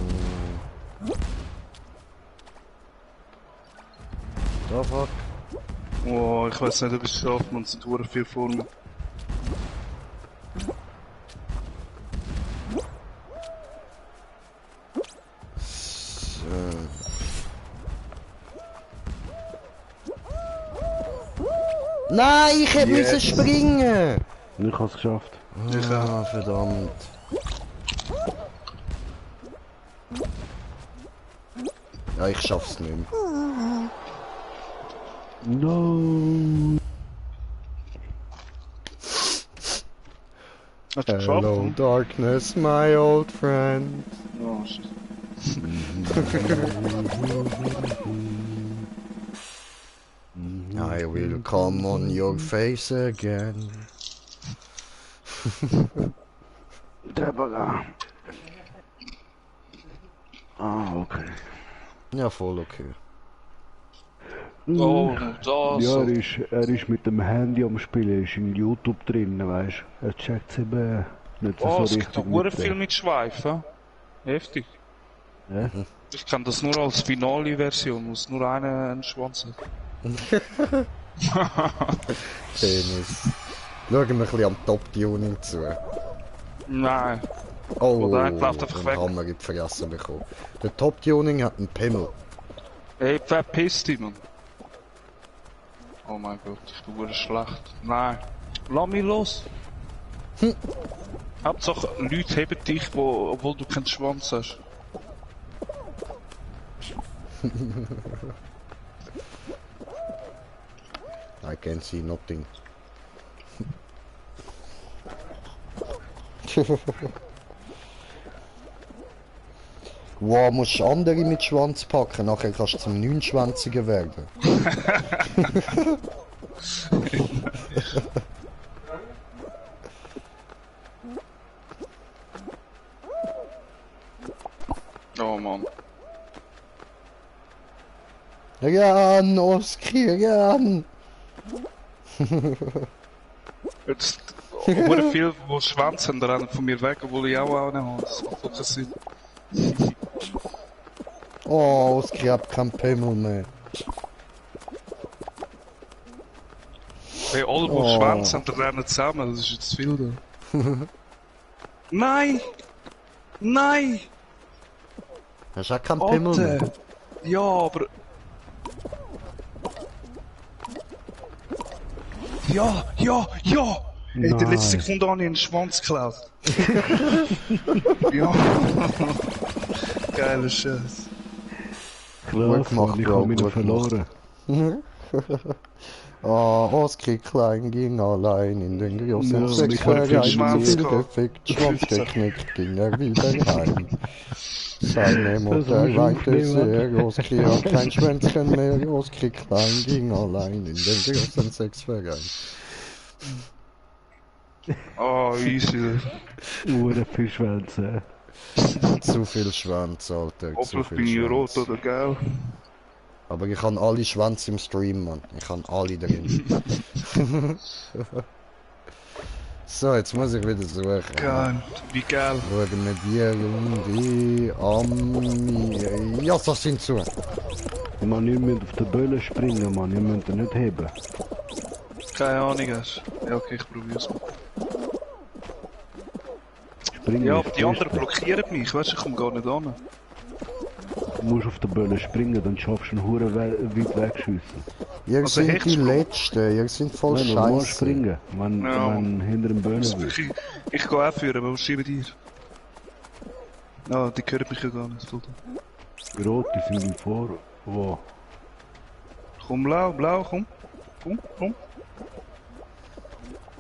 [SPEAKER 1] Da fuck.
[SPEAKER 3] Oh, ich weiß nicht, ob ich es schaffe, man sind hure viel vor mir.
[SPEAKER 1] So. Nein, ich hätte müssen springen!
[SPEAKER 2] Ich habe es geschafft.
[SPEAKER 1] Ah, verdammt. Ja, ich schaff's nicht mehr.
[SPEAKER 2] No.
[SPEAKER 3] Hast du geschafft?
[SPEAKER 1] Hello,
[SPEAKER 3] Hm?
[SPEAKER 1] darkness, my old friend.
[SPEAKER 3] Oh, shit.
[SPEAKER 1] I will come on your face again.
[SPEAKER 2] Der Bagger. Ah, okay.
[SPEAKER 1] Ja, voll okay.
[SPEAKER 3] Oh, da
[SPEAKER 2] Ja,
[SPEAKER 3] so.
[SPEAKER 2] er ist mit dem Handy am Spielen, ist in YouTube drin, weißt du. Er checkt es eben nicht
[SPEAKER 3] Oh,
[SPEAKER 2] so
[SPEAKER 3] es gibt
[SPEAKER 2] richtig.
[SPEAKER 3] doch hure viel mit Schweifen. Heftig.
[SPEAKER 2] Ja?
[SPEAKER 3] Ich kann das nur als Finale-Version, wo es nur einen Schwanz hat.
[SPEAKER 1] Tennis. Schauen wir ein bisschen am Top-Tuning zu.
[SPEAKER 3] Nein.
[SPEAKER 1] Oh,
[SPEAKER 3] Oder einer läuft einfach
[SPEAKER 1] den
[SPEAKER 3] weg.
[SPEAKER 1] haben wir in die Fresse bekommen. Der Top-Tuning hat einen Pimmel.
[SPEAKER 3] Ey, verpiss dich, Mann. Oh mein Gott, ich bin hure schlecht. Nein. Lass mich los. Hauptsache, Leute heben dich, obwohl du keinen Schwanz hast.
[SPEAKER 1] I can see nothing. Wow, musst andere mit Schwanz packen, nachher kannst du zum Neunschwänzigen werden.
[SPEAKER 3] Oh Mann.
[SPEAKER 1] Ran, Oskar, ran!
[SPEAKER 3] Jetzt, aber viele, die Schwänze haben, rennen von mir weg, obwohl ich auch einen habe. Das macht doch keinen Sinn.
[SPEAKER 1] Oh, Oskar hat keinen Pimmel mehr.
[SPEAKER 3] Hey, alle, die Schwänze haben, rennen zusammen. Das ist jetzt zu viel da. Nein! Nein!
[SPEAKER 1] Hast du auch keinen Pimmel mehr?
[SPEAKER 3] Alter! Ja, aber... Ja! Hey, in der letzten Sekunde habe ich einen Schwanz geklaut. Ja. Geiler Scheiß.
[SPEAKER 2] Klar,
[SPEAKER 1] Gut gemacht,
[SPEAKER 2] ich
[SPEAKER 1] Bro,
[SPEAKER 2] habe mich
[SPEAKER 1] gut
[SPEAKER 2] verloren.
[SPEAKER 1] Oskar Klein ging allein in den großen
[SPEAKER 2] Ja,
[SPEAKER 1] Sechsverein.
[SPEAKER 3] mit
[SPEAKER 1] Zu
[SPEAKER 3] Schwanz
[SPEAKER 1] viel
[SPEAKER 3] gehabt.
[SPEAKER 1] gefickt, Schwanz geknickt, ging er wieder heim. Seine Mutter
[SPEAKER 2] ist
[SPEAKER 1] weinte
[SPEAKER 2] aufnehmen.
[SPEAKER 1] sehr, Oskar hat kein Schwänzchen mehr. Oskar Klein ging allein in den großen Sechsverein.
[SPEAKER 3] Oh, easy.
[SPEAKER 2] Uhren Fischwänze.
[SPEAKER 1] Zu viel Schwanz, Alter. Zu
[SPEAKER 3] Hoffentlich
[SPEAKER 1] viel
[SPEAKER 3] bin ich
[SPEAKER 1] Schwanz.
[SPEAKER 3] rot oder gelb.
[SPEAKER 1] Aber ich habe alle Schwanz im Stream, Mann. Ich habe alle drin. So, jetzt muss ich wieder suchen.
[SPEAKER 3] Geil. Wie geil.
[SPEAKER 1] Schauen wir die Ami... Ja, das sind so.
[SPEAKER 2] Man, ihr müsst auf der Bölle springen, Mann. Ihr müsst ihn nicht heben.
[SPEAKER 3] Keine Ahnung hast. Ja, okay, ich probier's mal.
[SPEAKER 2] Springen
[SPEAKER 3] Ja,
[SPEAKER 2] ist
[SPEAKER 3] aber die
[SPEAKER 2] das
[SPEAKER 3] anderen
[SPEAKER 2] Beste.
[SPEAKER 3] blockieren mich, weißt du, ich komme gar nicht an.
[SPEAKER 2] Du musst auf der Bölle springen, dann schaffst du einen Huren weit wegschiessen.
[SPEAKER 1] Ihr
[SPEAKER 3] Also
[SPEAKER 1] seid die
[SPEAKER 3] Hechtsprung.
[SPEAKER 1] Letzten, ihr seid voll
[SPEAKER 2] Nein, du musst
[SPEAKER 1] scheiße.
[SPEAKER 2] springen, wenn
[SPEAKER 3] Ja.
[SPEAKER 2] wenn hinter dem Böhnen
[SPEAKER 3] Das
[SPEAKER 2] bist.
[SPEAKER 3] ich gehe auch führen, aber was schreiben dir? Ah, die hören mich ja gar nicht. Voll.
[SPEAKER 2] Rot, die sind im Vor... Wo?
[SPEAKER 3] Komm, blau, komm. Komm.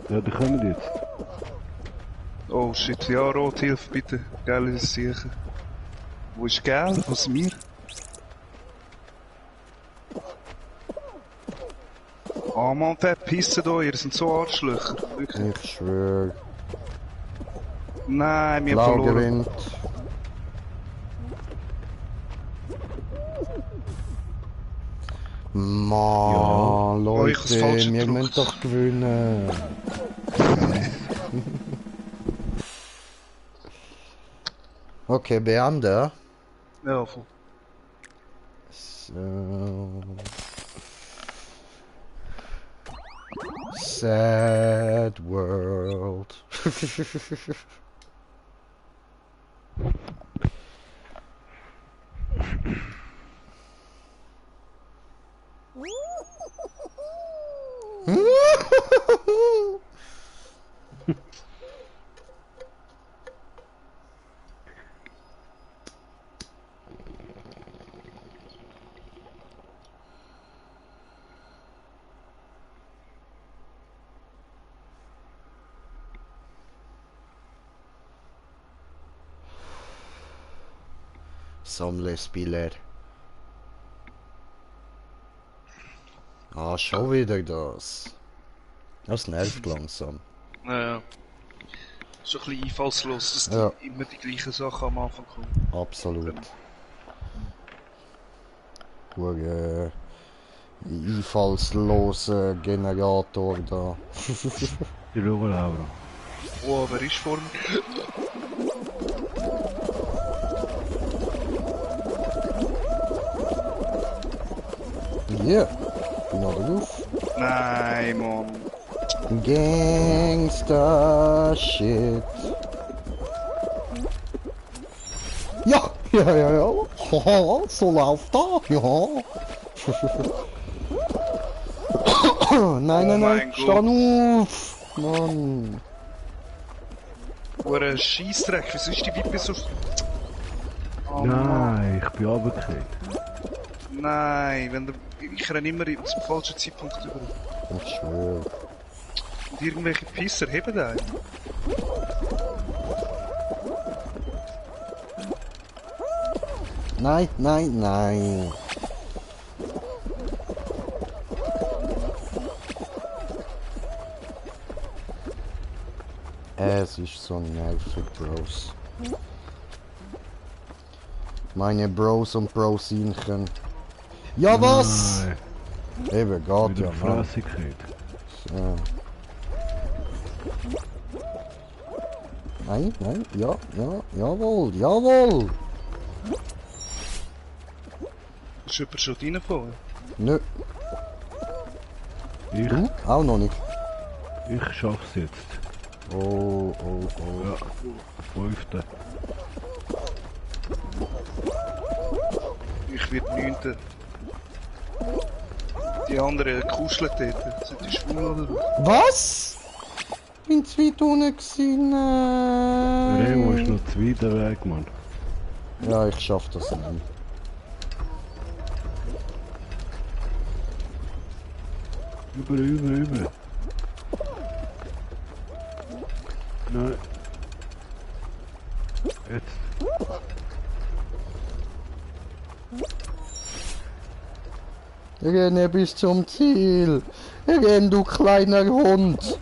[SPEAKER 2] Ja, die kommen jetzt.
[SPEAKER 3] Oh shit, ja, rot, hilf bitte. Geil ist es sicher. Wo ist geil? Was sind wir? Oh Mann, verpissen euch, ihr seid so Arschlöcher. Wirklich.
[SPEAKER 1] Ich schwör.
[SPEAKER 3] Nein, wir haben
[SPEAKER 1] Blau
[SPEAKER 3] verloren.
[SPEAKER 1] gewinnt. Mann,
[SPEAKER 3] Oh, ich hab's
[SPEAKER 1] Leute,
[SPEAKER 3] falsch
[SPEAKER 1] wir
[SPEAKER 3] gedrückt.
[SPEAKER 1] müssen doch gewinnen. Okay, beende.
[SPEAKER 3] Ja, voll.
[SPEAKER 1] So. Sad world. Sammle Spieler. Ah, schon wieder das. Das nervt langsam.
[SPEAKER 3] Naja. So ein bisschen einfallslos, dass
[SPEAKER 1] Ja.
[SPEAKER 3] die immer die gleichen Sachen am Anfang kommen.
[SPEAKER 1] Absolut. Hure einfallslose Generator da.
[SPEAKER 2] Die schauen aber.
[SPEAKER 3] Oh, wer ist vor mir?
[SPEAKER 1] Yeah, bin auf der Roof.
[SPEAKER 3] Nein, Mann.
[SPEAKER 1] Gangster Shit. Ja, ja. Haha, so läuft das, ja. Nein,
[SPEAKER 3] mein
[SPEAKER 1] stand auf. Mann.
[SPEAKER 3] Wo ein Scheissdreck, wieso ist die Wippe so... Oh, Mann.
[SPEAKER 2] Nein, ich bin runtergefallen.
[SPEAKER 3] Nein, wenn der... Ich renne immer zum falschen Zeitpunkt über.
[SPEAKER 1] Ich schwör.
[SPEAKER 3] Und irgendwelche Pisser heben einen.
[SPEAKER 1] Nein, nein, nein. Es ist so nervig, Bros. Meine Bros und Brosinchen. Ja, was?
[SPEAKER 2] Nein,
[SPEAKER 1] Eben, geht
[SPEAKER 2] wieder
[SPEAKER 1] ja, Mann.
[SPEAKER 2] Frässigkeit.
[SPEAKER 1] Ja. Nein, nein, ja, ja, jawohl, jawohl.
[SPEAKER 3] Ist jemand schon reingefahren?
[SPEAKER 1] Nö,
[SPEAKER 2] Ich,
[SPEAKER 1] du? Auch noch nicht.
[SPEAKER 2] ich schaff's jetzt.
[SPEAKER 1] Oh, oh, oh.
[SPEAKER 2] Ja, 5.
[SPEAKER 3] Ich werde 9. Die anderen kuscheln dort. Sind die schwul oder was?
[SPEAKER 1] Was? Bin zu weit unten gewesen,
[SPEAKER 2] Remo ist
[SPEAKER 1] nein.
[SPEAKER 2] noch zu weit weg, Mann.
[SPEAKER 1] Ja, ich schaff das nicht.
[SPEAKER 2] Über. Nein. Jetzt.
[SPEAKER 1] Renne bis zum Ziel. Renn, du kleiner Hund.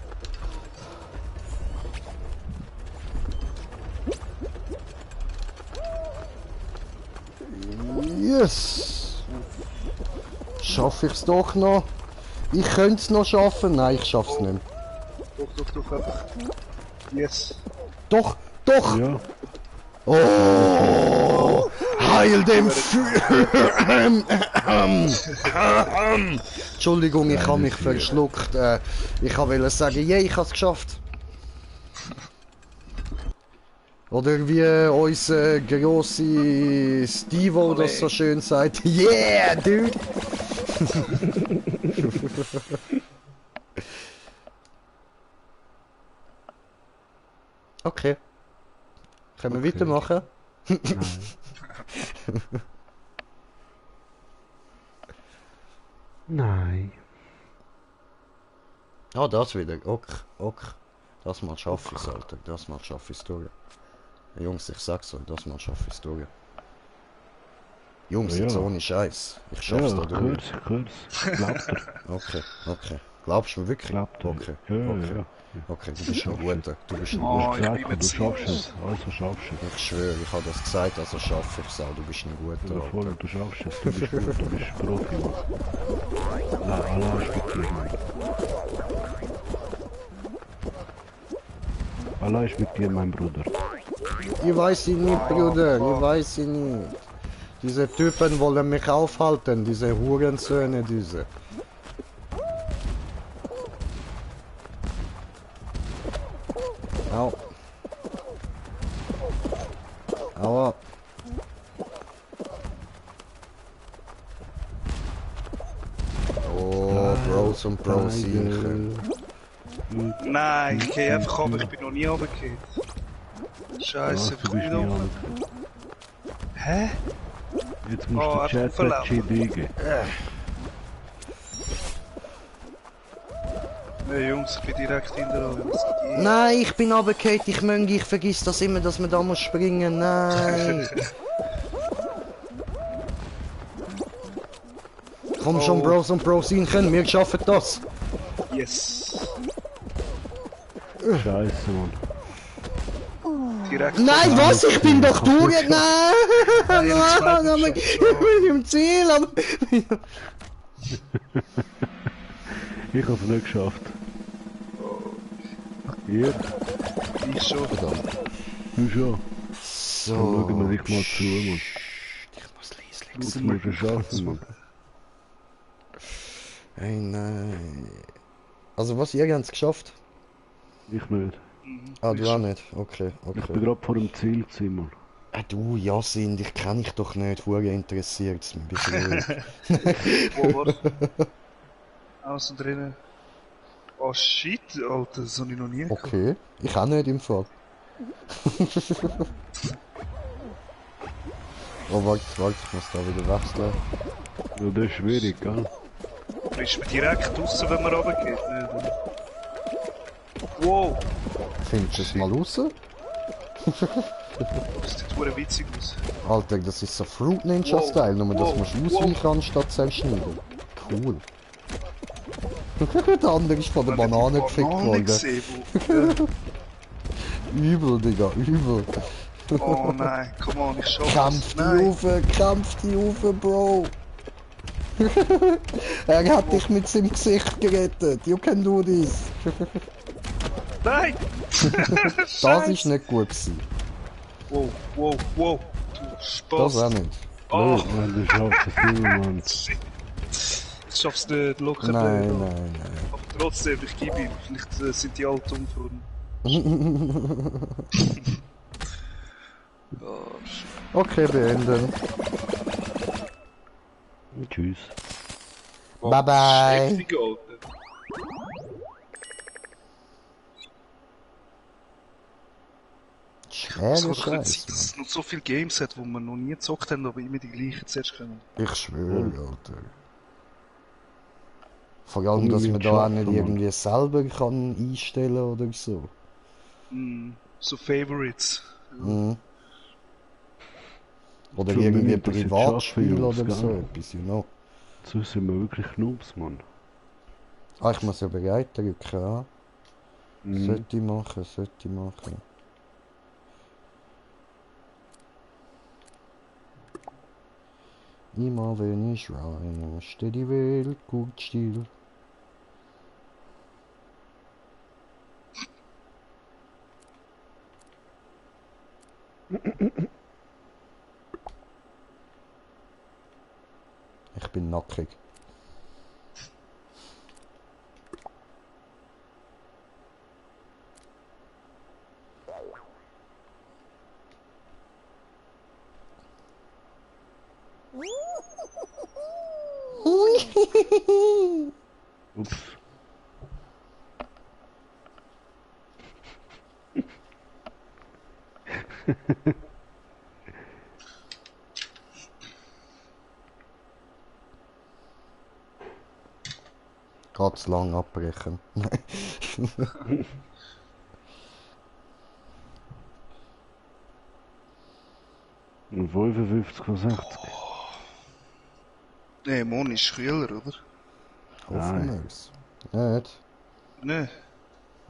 [SPEAKER 1] Yes. Schaff ich's doch noch? Ich könnte es noch schaffen. Nein, ich schaff's nicht.
[SPEAKER 3] Doch, einfach. Yes.
[SPEAKER 1] Doch, doch.
[SPEAKER 2] Ja.
[SPEAKER 1] Oh, heil dem Entschuldigung, ich habe mich verschluckt. Ich wollte sagen, yeah, ich habe es geschafft. Oder wie unser grosse Steve das so schön sagt, yeah, dude. Okay. Können wir weitermachen?
[SPEAKER 2] Nein.
[SPEAKER 1] Ah, das wieder. Ok. Das mal schaffe ich, Alter. Das mal schaffe ich durch. Jungs, ich sag's euch, das mal schaffe ich durch. Jungs,
[SPEAKER 2] Ja.
[SPEAKER 1] jetzt ohne Scheiß. Ich
[SPEAKER 2] Ja,
[SPEAKER 1] schaff's da
[SPEAKER 2] ich
[SPEAKER 1] durch.
[SPEAKER 2] hör's. Glaubt er.
[SPEAKER 1] Okay. Glaubst du mir wirklich?
[SPEAKER 2] Glaubt er.
[SPEAKER 1] Okay.
[SPEAKER 2] Ja.
[SPEAKER 1] Okay, du bist ein guter. Du bist ein
[SPEAKER 2] Du
[SPEAKER 3] Oh,
[SPEAKER 2] hast
[SPEAKER 3] ich
[SPEAKER 2] gesagt,
[SPEAKER 3] bleibe
[SPEAKER 2] du
[SPEAKER 3] jetzt
[SPEAKER 2] schaffst
[SPEAKER 3] los.
[SPEAKER 2] es. Also schaffst du es.
[SPEAKER 1] Ich schwöre, ich habe das gesagt, also schaffe ich's auch. Du bist ein guter.
[SPEAKER 2] Ja, voll,
[SPEAKER 1] Alter.
[SPEAKER 2] du schaffst es. Du bist gut, du bist Profi, Mann. Allah ist mit dir, Mann. Allah ist mit dir, mein Bruder.
[SPEAKER 1] Ich weiß sie nicht, Bruder. Ich weiß sie nicht. Diese Typen wollen mich aufhalten. Diese Hurensöhne, diese. Au. Aua. Oh, Bros und Brosinchen.
[SPEAKER 3] Nein, ich gehe einfach runter, ich bin noch nie runtergefallen. Scheiße,
[SPEAKER 2] Du
[SPEAKER 3] ich komm
[SPEAKER 2] bist
[SPEAKER 3] nicht
[SPEAKER 2] nicht
[SPEAKER 3] runter.
[SPEAKER 2] an.
[SPEAKER 3] Hä?
[SPEAKER 2] Jetzt musst
[SPEAKER 3] Oh,
[SPEAKER 2] du
[SPEAKER 3] einfach
[SPEAKER 2] Chat
[SPEAKER 3] verlaufen.
[SPEAKER 2] geben.
[SPEAKER 3] Nee, Jungs, ich bin direkt hinter euch. Was geht hier?
[SPEAKER 1] Nein, ich bin runtergefallen. Ich vergiss das immer, dass man da muss springen. Nein. Komm schon,
[SPEAKER 3] Oh.
[SPEAKER 1] Bros und Brosinchen, wir schaffen das.
[SPEAKER 3] Yes.
[SPEAKER 2] Scheiße, Mann.
[SPEAKER 3] Direkt
[SPEAKER 1] Nein, was? Ich bin doch durch. Nein,
[SPEAKER 3] Nein, im zweiten
[SPEAKER 1] aber
[SPEAKER 3] Shot.
[SPEAKER 1] ich bin im Ziel. Aber
[SPEAKER 2] Ich hab's nicht geschafft. Ihr?
[SPEAKER 3] Ich schon.
[SPEAKER 2] Du schon.
[SPEAKER 1] so.
[SPEAKER 2] Dann schauen wir dich mal zu, Mann.
[SPEAKER 1] Ich muss leise
[SPEAKER 2] Das musst du schaffen, Mann.
[SPEAKER 1] Hey, nein. Also was, ihr habt es geschafft?
[SPEAKER 2] Ich nicht.
[SPEAKER 1] Ah, du auch nicht? Okay,
[SPEAKER 2] Ich bin
[SPEAKER 1] okay.
[SPEAKER 2] gerade vor dem Ziel gewesen, Mann.
[SPEAKER 1] Du, Yasin, dich kenne ich doch nicht. Hure interessiert es mich. Bist du ruhig?
[SPEAKER 3] Wo war? Außen drinnen. Oh shit, Alter, das habe ich noch nie gehabt.
[SPEAKER 1] Okay, ich auch nicht im Fall. Oh, warte, ich muss da wieder wechseln.
[SPEAKER 2] Ja, das ist schwierig, gell?
[SPEAKER 3] Ist man direkt draussen, wenn man runtergeht? Nicht, oder? Wow!
[SPEAKER 1] Findest du es mal raus?
[SPEAKER 3] Das sieht verdammt witzig aus.
[SPEAKER 1] Alter, das ist so Fruit Ninja Style, nur dass man ausweichen anstatt zerschneiden. Cool. Der andere ist von der Banane gefickt worden.
[SPEAKER 3] Gesehen, wo,
[SPEAKER 1] Übel, Digga, übel.
[SPEAKER 3] oh nein, come on, ich schaff
[SPEAKER 1] Kämpf
[SPEAKER 3] das.
[SPEAKER 1] kämpf die Ufe, Bro. Er hat dich mit seinem Gesicht gerettet. You can do this.
[SPEAKER 3] Nein!
[SPEAKER 1] Das ist nicht gut gewesen.
[SPEAKER 3] Wow, wow, wow. Du
[SPEAKER 1] Das auch
[SPEAKER 3] Spaß.
[SPEAKER 1] nicht.
[SPEAKER 3] Oh,
[SPEAKER 1] Blöd.
[SPEAKER 2] Ja, du schaffst es nicht, Mann.
[SPEAKER 3] shit. Ich schaff's nicht, locker
[SPEAKER 1] Nein,
[SPEAKER 3] nicht.
[SPEAKER 1] nein,
[SPEAKER 3] Aber trotzdem, ich gebe ihm. Vielleicht sind die alt umgefahren.
[SPEAKER 1] nein.
[SPEAKER 3] Oh, shit.
[SPEAKER 1] Okay, beenden.
[SPEAKER 2] Tschüss.
[SPEAKER 3] Oh,
[SPEAKER 1] Bye bye.
[SPEAKER 3] Heftig, Alter.
[SPEAKER 1] Schwere
[SPEAKER 3] Es kann doch nicht sein,
[SPEAKER 1] Scheiße.
[SPEAKER 3] dass es noch so viele Games hat, wo wir noch nie gezockt haben, aber immer die gleichen zuerst können.
[SPEAKER 1] Ich schwöre, Alter. Vor allem,
[SPEAKER 2] Und
[SPEAKER 1] dass
[SPEAKER 2] wir
[SPEAKER 1] man da auch
[SPEAKER 2] schaffen,
[SPEAKER 1] nicht
[SPEAKER 2] Mann.
[SPEAKER 1] irgendwie selber kann einstellen oder so.
[SPEAKER 3] So Favorites.
[SPEAKER 1] Mhm. Oder
[SPEAKER 2] So, wir
[SPEAKER 1] irgendwie
[SPEAKER 2] müssen das jetzt
[SPEAKER 1] Privatspiel
[SPEAKER 2] schaffen, Jungs,
[SPEAKER 1] oder so
[SPEAKER 2] gell?
[SPEAKER 1] etwas, you know.
[SPEAKER 2] So sind wir wirklich Noobs, Mann.
[SPEAKER 1] Ah, ich muss ja bereit drücken, ja.
[SPEAKER 2] Mhm.
[SPEAKER 1] Sollte ich machen, sollte ich machen. Immer wenn ich rein, steht die Welt gut still. Ich bin nackig.
[SPEAKER 2] Ups.
[SPEAKER 1] Ganz lang abbrechen.
[SPEAKER 2] Und 55,60.
[SPEAKER 3] Nee, Mon ist kühler, oder?
[SPEAKER 1] Hoffen
[SPEAKER 2] Nein.
[SPEAKER 1] wir's. Nicht?
[SPEAKER 3] Nee.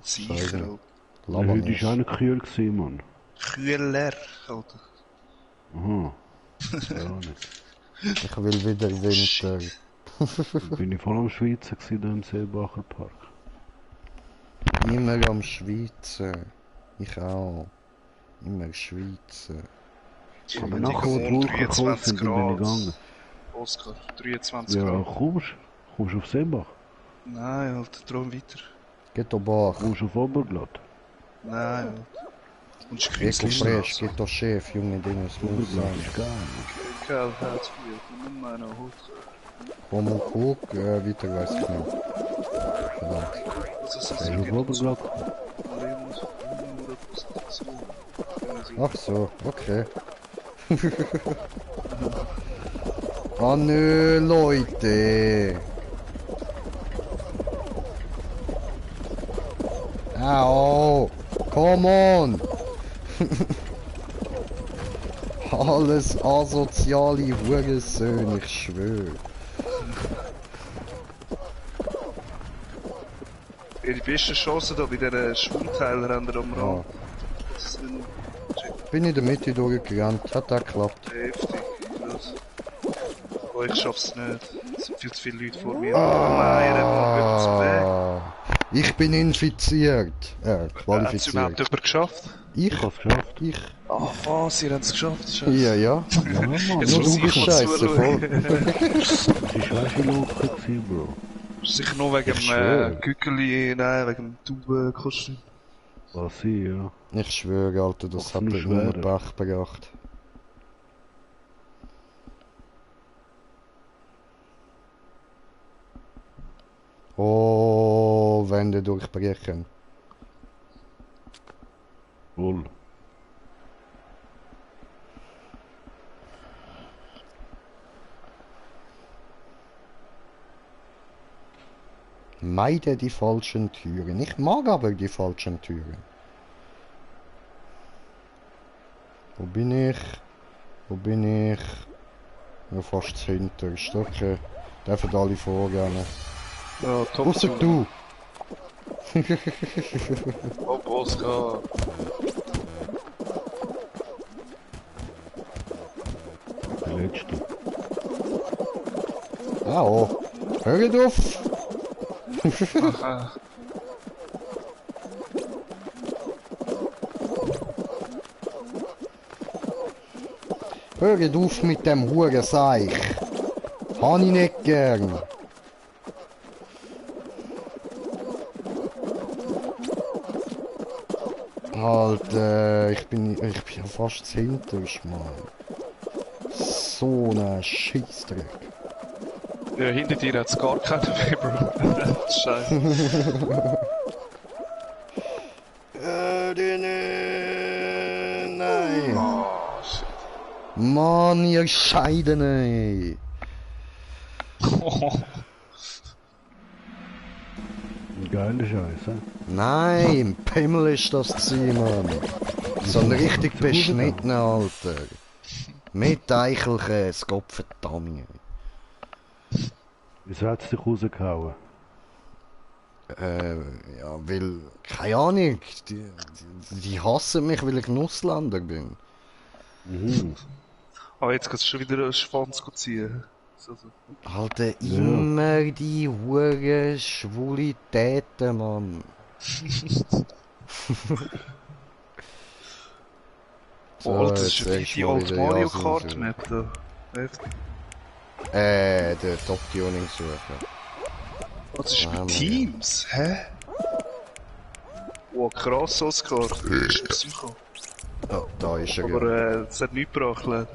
[SPEAKER 3] Sicher,
[SPEAKER 1] Scheiße.
[SPEAKER 3] Alter.
[SPEAKER 1] Lava
[SPEAKER 2] Heute
[SPEAKER 1] nicht.
[SPEAKER 2] war auch nicht kühl gewesen, Mann.
[SPEAKER 3] Kühler, Alter.
[SPEAKER 2] Aha. Ja, nicht.
[SPEAKER 1] Ich will wieder Winter.
[SPEAKER 2] Bin ich voll am Schweizer gewesen, da im Seebacher Park.
[SPEAKER 1] Immer am Schweizer. Ich auch. Immer Schweizer.
[SPEAKER 2] Aber
[SPEAKER 3] Die
[SPEAKER 2] nachher, wo die
[SPEAKER 3] Mon
[SPEAKER 2] Wolken gekommen
[SPEAKER 3] 23
[SPEAKER 2] sind, bin ich
[SPEAKER 3] Grad.
[SPEAKER 2] gegangen.
[SPEAKER 3] Oscar, 23
[SPEAKER 2] Ja,
[SPEAKER 3] Grad.
[SPEAKER 2] kommst du auf Seebach?
[SPEAKER 3] Nein, Alter, drum weiter.
[SPEAKER 1] Geht doch Bach.
[SPEAKER 2] Kommst du auf Oberglatt?
[SPEAKER 3] Nein, Alter. Und
[SPEAKER 1] Eco
[SPEAKER 3] Künstlich
[SPEAKER 1] Fresh, geht doch Chef, Junge, Dinge, es muss
[SPEAKER 2] Oberglatt
[SPEAKER 1] sein.
[SPEAKER 2] ist geil, Mann.
[SPEAKER 3] Kerl, Herzbier, nimm meine Hut.
[SPEAKER 1] Komm und guck, weiter weiß ich nicht. Verdammt.
[SPEAKER 3] Also, es
[SPEAKER 2] Bist du auf Oberglatt?
[SPEAKER 1] Ach so, okay. Oh nö, Leute. Au, come on. Alles asoziale Hurensöhne, ich schwöre.
[SPEAKER 3] Die beste Chance da bei diesen Schwungteilern haben wir am
[SPEAKER 1] Ja.
[SPEAKER 3] Rand. Das sind
[SPEAKER 1] Bin in der Mitte durchgerannt, hat auch geklappt.
[SPEAKER 3] heftig. Krass. Aber ich schaff's nicht. Es sind viel zu viele Leute vor mir. Nein, er hat noch weg.
[SPEAKER 1] Ah, ich bin infiziert.
[SPEAKER 3] Hat es überhaupt
[SPEAKER 1] Qualifiziert.
[SPEAKER 3] jemand geschafft?
[SPEAKER 1] Ich?
[SPEAKER 2] Ich hab's geschafft.
[SPEAKER 1] Ich?
[SPEAKER 3] Ah, was? Ihr habt es geschafft? Scheiße.
[SPEAKER 1] Ja, ja.
[SPEAKER 2] Ja, Mann.
[SPEAKER 3] Jetzt
[SPEAKER 1] Nur
[SPEAKER 3] muss
[SPEAKER 1] du
[SPEAKER 3] ich
[SPEAKER 1] bist
[SPEAKER 3] kurz
[SPEAKER 1] scheiße,
[SPEAKER 3] zuschauen.
[SPEAKER 1] voll.
[SPEAKER 2] Das war schon locker gewesen, Bro.
[SPEAKER 3] Sicher nur wegen
[SPEAKER 1] Ich
[SPEAKER 3] dem
[SPEAKER 1] schwöre.
[SPEAKER 3] Gückeli, nein, wegen dem Taubenkostüm.
[SPEAKER 2] Was sie, ja.
[SPEAKER 1] Ich schwöre, Alter, das
[SPEAKER 2] Ach,
[SPEAKER 1] hat
[SPEAKER 2] nur
[SPEAKER 1] dir nur
[SPEAKER 2] schwerer.
[SPEAKER 1] Pech gebracht. Oh, Wände durchbrechen.
[SPEAKER 2] Wohl.
[SPEAKER 1] Meide die falschen Türen. Ich mag aber die falschen Türen. Wo bin ich? Wo bin ich? Ja, fast hinterst. Okay. Dürfen alle vorgehen.
[SPEAKER 3] Ja, top.
[SPEAKER 1] Ausser du!
[SPEAKER 3] Hopp, Oscar.
[SPEAKER 2] Der letzte.
[SPEAKER 1] Ah, oh. Hört auf!
[SPEAKER 3] Aha.
[SPEAKER 1] Hört auf mit dem Hurenseich! Hab ich nicht gern! Alter, ich bin ja fast hinterst, Mann. So ein Scheissdreck.
[SPEAKER 3] Ja, hinter dir hat's gar keinen mehr, Bro. Scheiße.
[SPEAKER 1] Nein!
[SPEAKER 3] Oh, shit.
[SPEAKER 1] Mann, ihr Scheidene!
[SPEAKER 2] Geile Scheiße.
[SPEAKER 1] Nein, im Pimmel ist das gewesen, Mann. So ein richtig beschnitten, Alter. Mit Eichelkäse, Gott verdammt.
[SPEAKER 2] Wieso hat es dich rausgehauen?
[SPEAKER 1] Ja, weil, keine Ahnung, die hassen mich, weil ich ein Ausländer bin.
[SPEAKER 2] Mhm.
[SPEAKER 3] Oh, jetzt kannst du schon wieder einen Schwanz ziehen. So.
[SPEAKER 1] Alter, immer die hure Schwulitäten, Mann.
[SPEAKER 3] Oh, das ist
[SPEAKER 1] jetzt
[SPEAKER 3] wie
[SPEAKER 1] erst
[SPEAKER 3] die
[SPEAKER 1] mal
[SPEAKER 3] alte
[SPEAKER 1] wieder
[SPEAKER 3] Mario
[SPEAKER 1] Jason
[SPEAKER 3] Kart
[SPEAKER 1] suchen.
[SPEAKER 3] Map da. Heftig.
[SPEAKER 1] Der Top-Tuning suchen.
[SPEAKER 3] Oh, das ist
[SPEAKER 1] Ah,
[SPEAKER 3] bei
[SPEAKER 1] Mann.
[SPEAKER 3] Teams, hä? Oh, krass, Oscar. Das ist Psycho.
[SPEAKER 1] Oh, da ist er.
[SPEAKER 3] Aber
[SPEAKER 1] Ja.
[SPEAKER 3] es hat nichts gebracht, leider.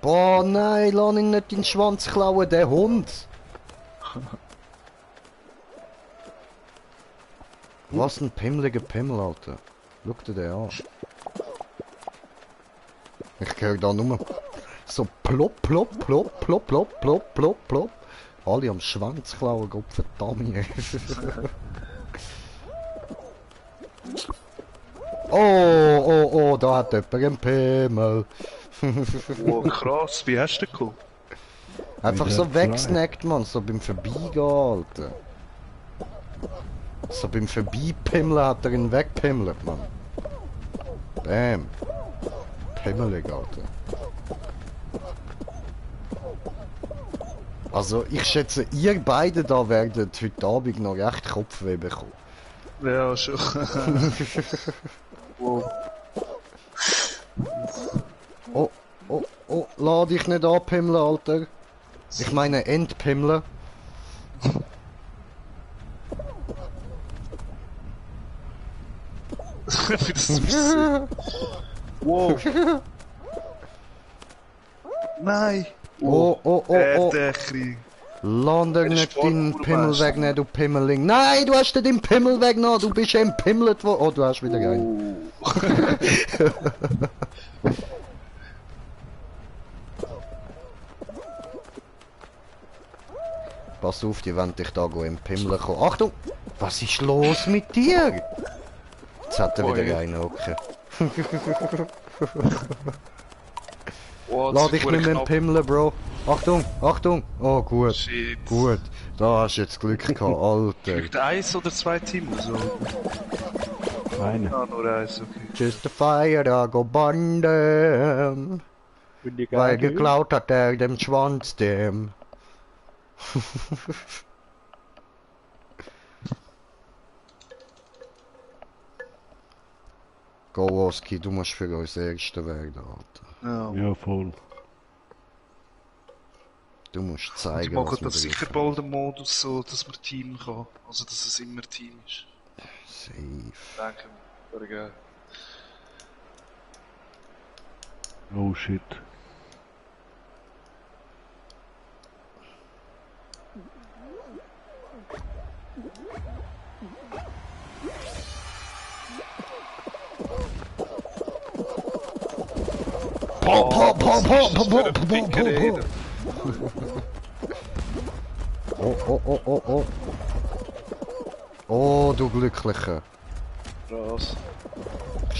[SPEAKER 1] Boah, nein, lass ihn nicht in den Schwanz klauen, der Hund! Was ein pimmeliger Pimmel, Alter. Schau dir den an. Ich höre da nur so plopp, plopp, plopp, plopp, plopp, plopp, plopp, plopp. Alle am Schwanz klauen, Gott verdammt. Oh, da hat jemand einen Pimmel.
[SPEAKER 3] Oh, krass, wie hast du den gekommen?
[SPEAKER 1] Einfach
[SPEAKER 2] Wieder
[SPEAKER 1] so
[SPEAKER 2] zwei.
[SPEAKER 1] wegsnackt, man, so beim Vorbeigehen, Alter. So beim Vorbeipimmeln hat er ihn wegpimmelt, man. Bam. Pimmelig, Alter. Also, ich schätze, ihr beide da werdet heute Abend noch recht Kopfweh bekommen.
[SPEAKER 3] Ja, schon. Wow.
[SPEAKER 1] Oh, lass dich nicht anpimmeln, Alter. Ich meine, entpimmeln.
[SPEAKER 3] Wie das aussieht. Wow. Nein.
[SPEAKER 1] Oh.
[SPEAKER 3] Der Krieg.
[SPEAKER 1] Lass dir
[SPEAKER 3] Ein
[SPEAKER 1] nicht deinen
[SPEAKER 3] Sportmeister.
[SPEAKER 1] Pimmel wegnehmen, du Pimmeling. Nein, du hast dir den Pimmel weggenommen, du bist entpimmelt worden. Oh, du hast wieder einen. Pass auf, die wollen dich da entpimmeln kommen. Achtung! Was ist los mit dir? Jetzt hat er wieder
[SPEAKER 3] Oi.
[SPEAKER 1] einen, okay.
[SPEAKER 3] Oh,
[SPEAKER 1] Lass
[SPEAKER 3] das
[SPEAKER 1] dich
[SPEAKER 3] ist
[SPEAKER 1] nicht mehr
[SPEAKER 3] knapp.
[SPEAKER 1] entpimmeln, Bro. Achtung! Oh, gut.
[SPEAKER 3] Shit.
[SPEAKER 1] Gut. Da hast du jetzt Glück gehabt, Alter.
[SPEAKER 3] Kriegt eins oder zwei Teams? So.
[SPEAKER 2] Eine.
[SPEAKER 3] Ah, nur eins, okay.
[SPEAKER 1] Just a fire, da go banden. Weil geklaut hat er dem Schwanz dem. Go Oski, du musst für uns Erster werden, Alter.
[SPEAKER 3] Ja.
[SPEAKER 2] Ja, voll.
[SPEAKER 1] Du musst
[SPEAKER 3] Die
[SPEAKER 1] zeigen,
[SPEAKER 3] machen
[SPEAKER 1] was wir
[SPEAKER 3] das sicher
[SPEAKER 1] drauf
[SPEAKER 3] bald im Modus so, dass man Team kann. Also, dass es immer Team ist.
[SPEAKER 1] haben. Safe.
[SPEAKER 3] Danke, wäre geil.
[SPEAKER 2] Oh shit.
[SPEAKER 1] Oh. Oh, du Glücklicher.
[SPEAKER 3] Krass.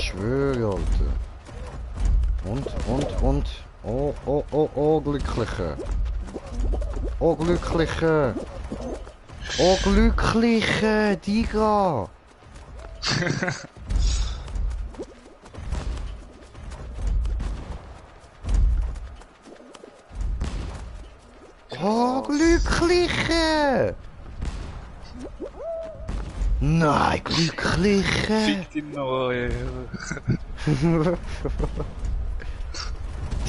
[SPEAKER 1] schwöre, Alter. Und. Oh, Glückliche. Oh, Glückliche. Oh, Glückliche, Diga. Oh, Glückliche. Nein, Glückliche.
[SPEAKER 3] Fick dich noch, ey.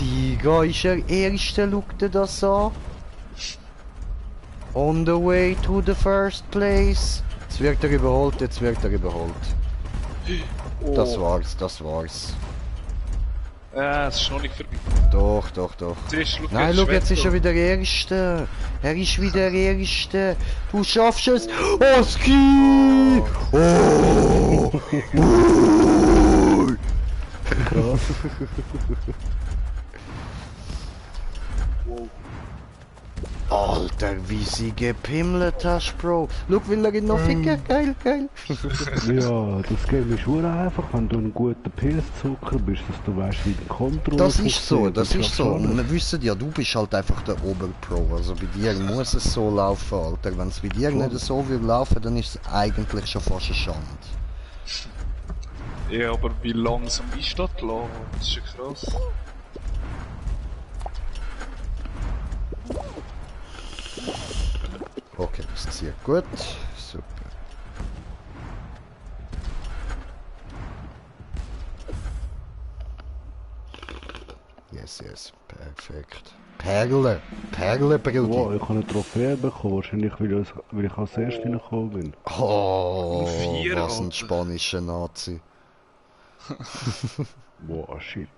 [SPEAKER 1] Diga ist der Erste, schau dir das an. On the way to the first place. Jetzt wird er überholt,
[SPEAKER 3] Oh.
[SPEAKER 1] Das war's.
[SPEAKER 3] Ja, es ist noch nicht vorbei.
[SPEAKER 1] Doch.
[SPEAKER 3] Zuerst,
[SPEAKER 1] Nein, schau, jetzt ist er wieder Erste. Er ist wieder Erste. Du schaffst es. Oh, Ski! Oh!
[SPEAKER 3] Wow.
[SPEAKER 1] Alter, wie sie gepimmelt hast, Bro. Schau, will er ihn noch ficken? Geil.
[SPEAKER 2] Ja, das Game ist schon einfach, wenn du ein guter PS-Zucker bist, dass du weißt, wie der Controller
[SPEAKER 1] Das ist so.
[SPEAKER 2] funktioniert.
[SPEAKER 1] Und wir wissen ja, du bist halt einfach der Oberpro. Also bei dir muss es so laufen, Alter. Wenn es bei dir nicht so will laufen, dann ist es eigentlich schon fast eine Schande.
[SPEAKER 3] Ja, aber wie langsam ist das lang? Das ist ja krass.
[SPEAKER 1] Okay, das zieht gut. Super. Yes. Perfekt. Perle, Brudi.
[SPEAKER 2] Wow, ich habe eine Trophäe bekommen, wahrscheinlich weil ich als Erster reingekommen bin.
[SPEAKER 1] Oh,
[SPEAKER 3] Vier,
[SPEAKER 1] was ein
[SPEAKER 3] Alter.
[SPEAKER 1] spanischer Nazi.
[SPEAKER 2] Wow, shit.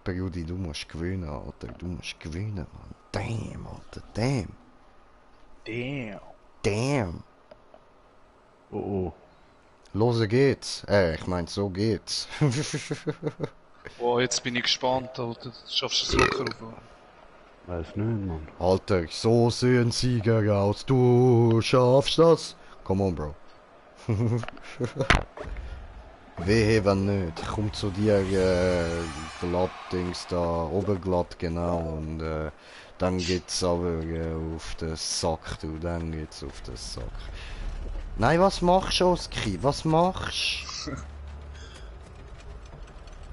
[SPEAKER 1] Brudi, du musst gewinnen, Alter. Du musst gewinnen, Mann. Damn, Alter. Damn.
[SPEAKER 2] Oh.
[SPEAKER 1] Lose geht's. Ich mein, so geht's.
[SPEAKER 3] Oh, jetzt bin ich gespannt, Alter. Du schaffst es locker auf.
[SPEAKER 2] Weiß nicht, Mann.
[SPEAKER 1] Alter, so sehen Sieger aus. Du schaffst das. Come on, Bro. Wehe, wenn nicht. Ich komm zu dir, glatt-Dings da, oberglatt, genau. Und dann geht's aber auf den Sack, du. Dann geht's auf den Sack. Nein, was machst du, Oski? Was machst du?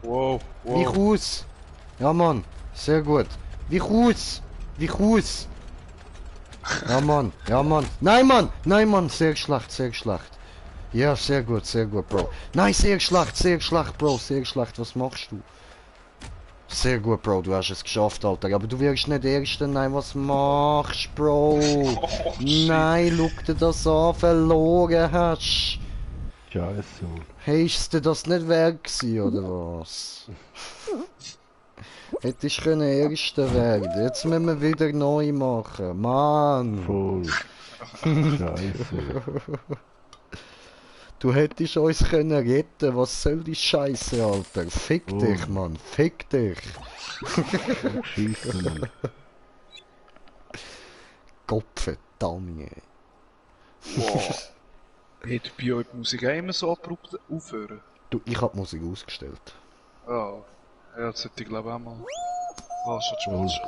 [SPEAKER 3] Wow.
[SPEAKER 1] Wich aus! Ja, Mann. Sehr gut. Wich aus! Ja, Mann. Nein, Mann. Sehr schlecht. Ja, sehr gut, Bro. Nein, sehr schlecht, Bro. Was machst du? Sehr gut, Bro. Du hast es geschafft, Alter. Aber du wirst nicht Erster. Nein, was machst du, Bro?
[SPEAKER 3] Oh, shit.
[SPEAKER 1] Nein, schau dir das an. Verloren hast.
[SPEAKER 2] Scheiße, Mann.
[SPEAKER 1] Hey, ist dir das nicht wert gewesen, oder was? Hättest können Erster werden. Jetzt müssen wir wieder neu machen. Mann!
[SPEAKER 2] Voll. Scheiße.
[SPEAKER 1] Du hättest uns können retten. Was soll die Scheiße, Alter? Fick dich, Mann. Fick dich.
[SPEAKER 2] Scheiße, Mann.
[SPEAKER 1] Gottverdammt.
[SPEAKER 3] Wow. Hätte bei euch die Musik auch immer so abrupt aufhören?
[SPEAKER 1] Du, ich hab die Musik ausgestellt.
[SPEAKER 3] Ja. Ja, das hätte ich glaube auch mal. Ah, schon Spaß.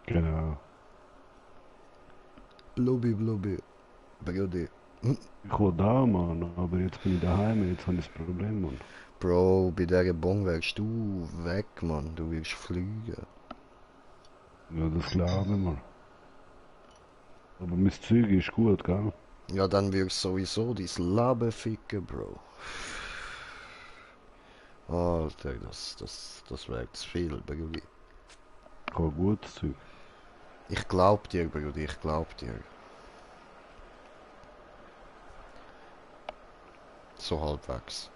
[SPEAKER 2] Genau.
[SPEAKER 1] Blubbi. Brudi.
[SPEAKER 2] Ich will da, Mann, aber jetzt bin ich daheim, jetzt habe ich das Problem, Mann.
[SPEAKER 1] Bro, bei dieser Bon wärst du weg, Mann. Du wirst fliegen.
[SPEAKER 2] Ja, das glaube ich mal. Aber mein Zeug ist gut, gell?
[SPEAKER 1] Ja, dann wirst du sowieso dein Leben ficken, Bro. Alter, das wäre zu viel, Brudi.
[SPEAKER 2] Ich habe gutes Zeug.
[SPEAKER 1] Ich glaub dir, Brudi, ich glaub dir. So halbwegs.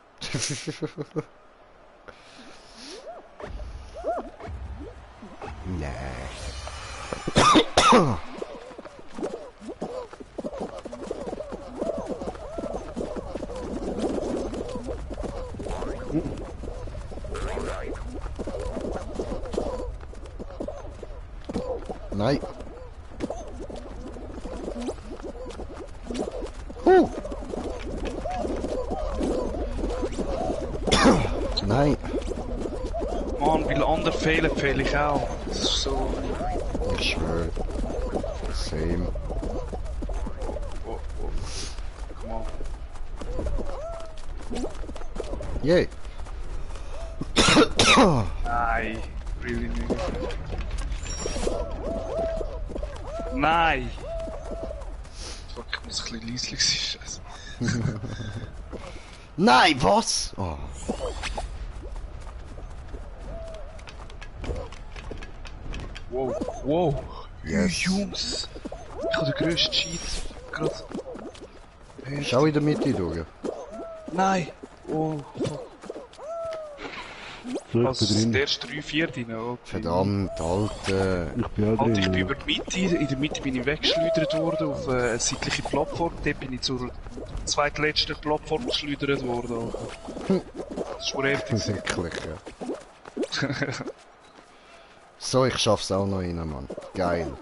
[SPEAKER 1] Nee. Nein. Huh. Nein.
[SPEAKER 3] Mann, weil andere fehlen, fehle ich auch. Das ist so...
[SPEAKER 1] Ich schwöre. Same.
[SPEAKER 3] Oh, oh. Come on.
[SPEAKER 1] Yay.
[SPEAKER 3] Nein. Really nicht. Nein! Fuck, ich muss ein bisschen leislich sein, scheiße.
[SPEAKER 1] Nein, was? Oh.
[SPEAKER 3] Wow, wow!
[SPEAKER 1] Yes.
[SPEAKER 3] Jungs! Ich habe den grössten Cheat gerade.
[SPEAKER 1] Schau in der Mitte durch.
[SPEAKER 3] Nein! Oh, fuck.
[SPEAKER 2] So, ich
[SPEAKER 3] Also,
[SPEAKER 2] bin
[SPEAKER 3] das
[SPEAKER 2] drin.
[SPEAKER 3] sind erst 3/4 drin, okay.
[SPEAKER 1] Verdammt, Alter.
[SPEAKER 2] Ich bin auch
[SPEAKER 3] Halt, ich
[SPEAKER 2] drin.
[SPEAKER 3] bin
[SPEAKER 2] Ja.
[SPEAKER 3] über die Mitte, in der Mitte bin ich weggeschleudert worden auf eine seitliche Plattform, dort bin ich zur zweitletzten Plattform geschleudert worden. Das ist schon heftig.
[SPEAKER 1] Wirklich, ja. So, ich schaff's auch noch rein, Mann. Geil.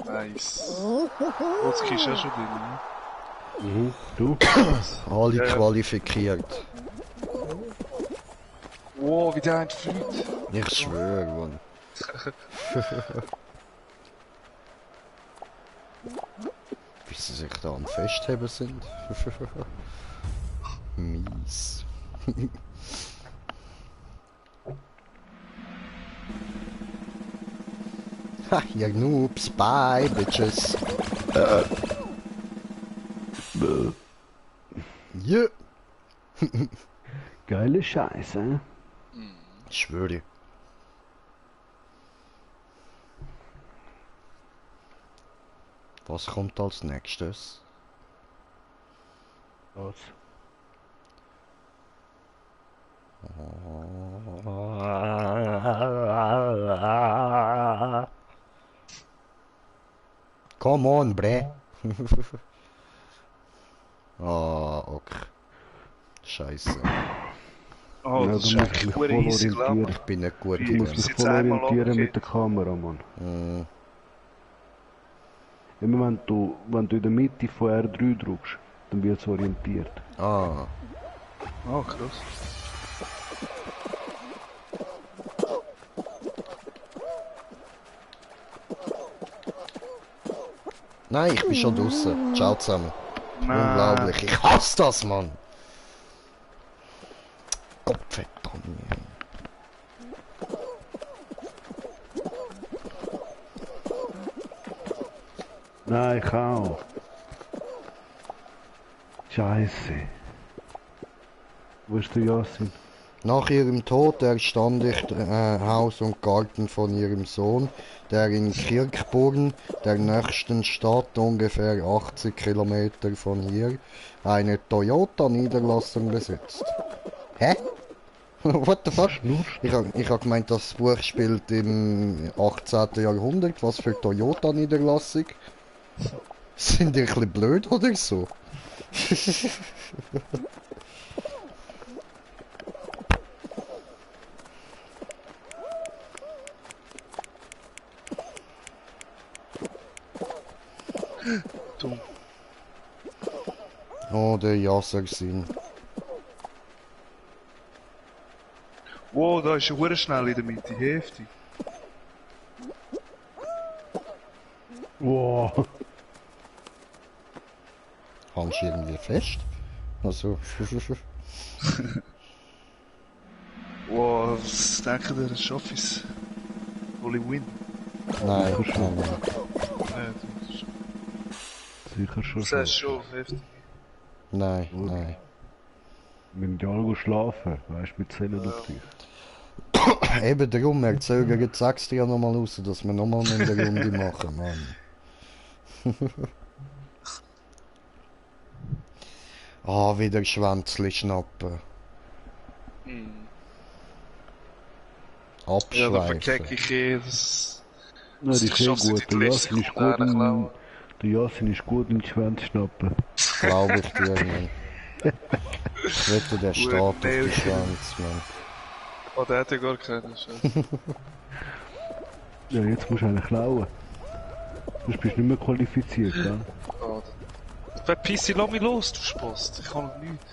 [SPEAKER 3] Nice. Wozki ist auch schon drin, ne?
[SPEAKER 2] Mhm. Du?
[SPEAKER 1] Alle
[SPEAKER 3] Ja, ja.
[SPEAKER 1] qualifiziert.
[SPEAKER 3] Wow, wie der eine fliegt.
[SPEAKER 1] Ich schwöre, Mann. Wie sie sich da am Festheben sind. Mies. Ha, ihr Noobs, bye, bitches. Yeah.
[SPEAKER 2] Geile Scheiße.
[SPEAKER 1] Ich schwöre. Was kommt als nächstes?
[SPEAKER 2] Was?
[SPEAKER 1] Come on, bre. Ah, okay. Scheiße.
[SPEAKER 3] Oh,
[SPEAKER 2] Ja,
[SPEAKER 3] das
[SPEAKER 2] du
[SPEAKER 3] ist
[SPEAKER 2] musst
[SPEAKER 3] eigentlich
[SPEAKER 2] dich
[SPEAKER 3] nur
[SPEAKER 2] voll
[SPEAKER 3] easy,
[SPEAKER 2] orientieren.
[SPEAKER 3] glaube
[SPEAKER 1] Ich bin nicht gut
[SPEAKER 3] Wie-
[SPEAKER 2] Du musst
[SPEAKER 1] drin.
[SPEAKER 2] dich
[SPEAKER 3] Bis
[SPEAKER 2] voll
[SPEAKER 3] jetzt einmal
[SPEAKER 2] orientieren
[SPEAKER 3] okay.
[SPEAKER 2] mit der Kamera, Mann.
[SPEAKER 1] Mm,
[SPEAKER 2] Immer wenn du in der Mitte von R3 drückst, dann wird es orientiert.
[SPEAKER 1] ah.
[SPEAKER 3] Oh, krass.
[SPEAKER 1] Nein, ich bin schon draußen. Ciao zusammen.
[SPEAKER 3] Nein.
[SPEAKER 1] Unglaublich. Ich hasse das, Mann. Gottverdammt.
[SPEAKER 2] Nein, ich auch. Scheiße. Wo ist der Yassin?
[SPEAKER 1] Nach ihrem Tod erstand ich Haus und Garten von ihrem Sohn, der in Kirchburn, der nächsten Stadt ungefähr 80 Kilometer von hier, eine Toyota-Niederlassung besitzt. Hä? What the fuck? Ich hab gemeint, das Buch spielt im 18. Jahrhundert. Was für Toyota-Niederlassung? Sind die ein bisschen blöd oder so?
[SPEAKER 3] Dumm.
[SPEAKER 1] Oh, der Yasser-Sinn.
[SPEAKER 3] Wow, da ist er hure schnell in der Mitte, heftig.
[SPEAKER 2] Wow.
[SPEAKER 1] Hängst du irgendwie fest? Also,
[SPEAKER 3] Wow, was denkt ihr, das schaffe ich's? Will ich win?
[SPEAKER 1] nein,
[SPEAKER 2] Sicher schon.
[SPEAKER 1] nein.
[SPEAKER 3] Das ist
[SPEAKER 2] Sicher schon.
[SPEAKER 3] das ist schon heftig.
[SPEAKER 1] Nein, nein.
[SPEAKER 2] Wir müssen ja alle schlafen, weißt du, mit Zellen auf dich.
[SPEAKER 1] Eben darum, er zögert, sagst du ja nochmal raus, dass wir nochmal eine Runde machen, Mann. Ah, wieder Schwänzli schnappen.
[SPEAKER 3] Ja, da
[SPEAKER 1] Abschweifen.
[SPEAKER 3] verkecke ich eh, das...
[SPEAKER 2] Nein, die
[SPEAKER 3] Ich
[SPEAKER 2] ist sehr
[SPEAKER 3] schaff's nicht
[SPEAKER 2] gut.
[SPEAKER 3] in
[SPEAKER 2] Der
[SPEAKER 3] die letzte
[SPEAKER 2] Yassin ist
[SPEAKER 3] Sekunde
[SPEAKER 2] gut
[SPEAKER 3] herklauen.
[SPEAKER 2] der Yassin ist gut im Schwänz schnappen.
[SPEAKER 1] Glaube ich dir, Mann. Ich wette, der steht auf die
[SPEAKER 3] Nelken.
[SPEAKER 1] Schwanz, Mann.
[SPEAKER 3] Oh, der hat ja gar keinen, scheiße.
[SPEAKER 2] Ja, jetzt musst du einen klauen. Sonst bist du nicht mehr qualifiziert, gell?
[SPEAKER 3] Pissi, lass mich los, du Spaß. Ich kann noch nichts.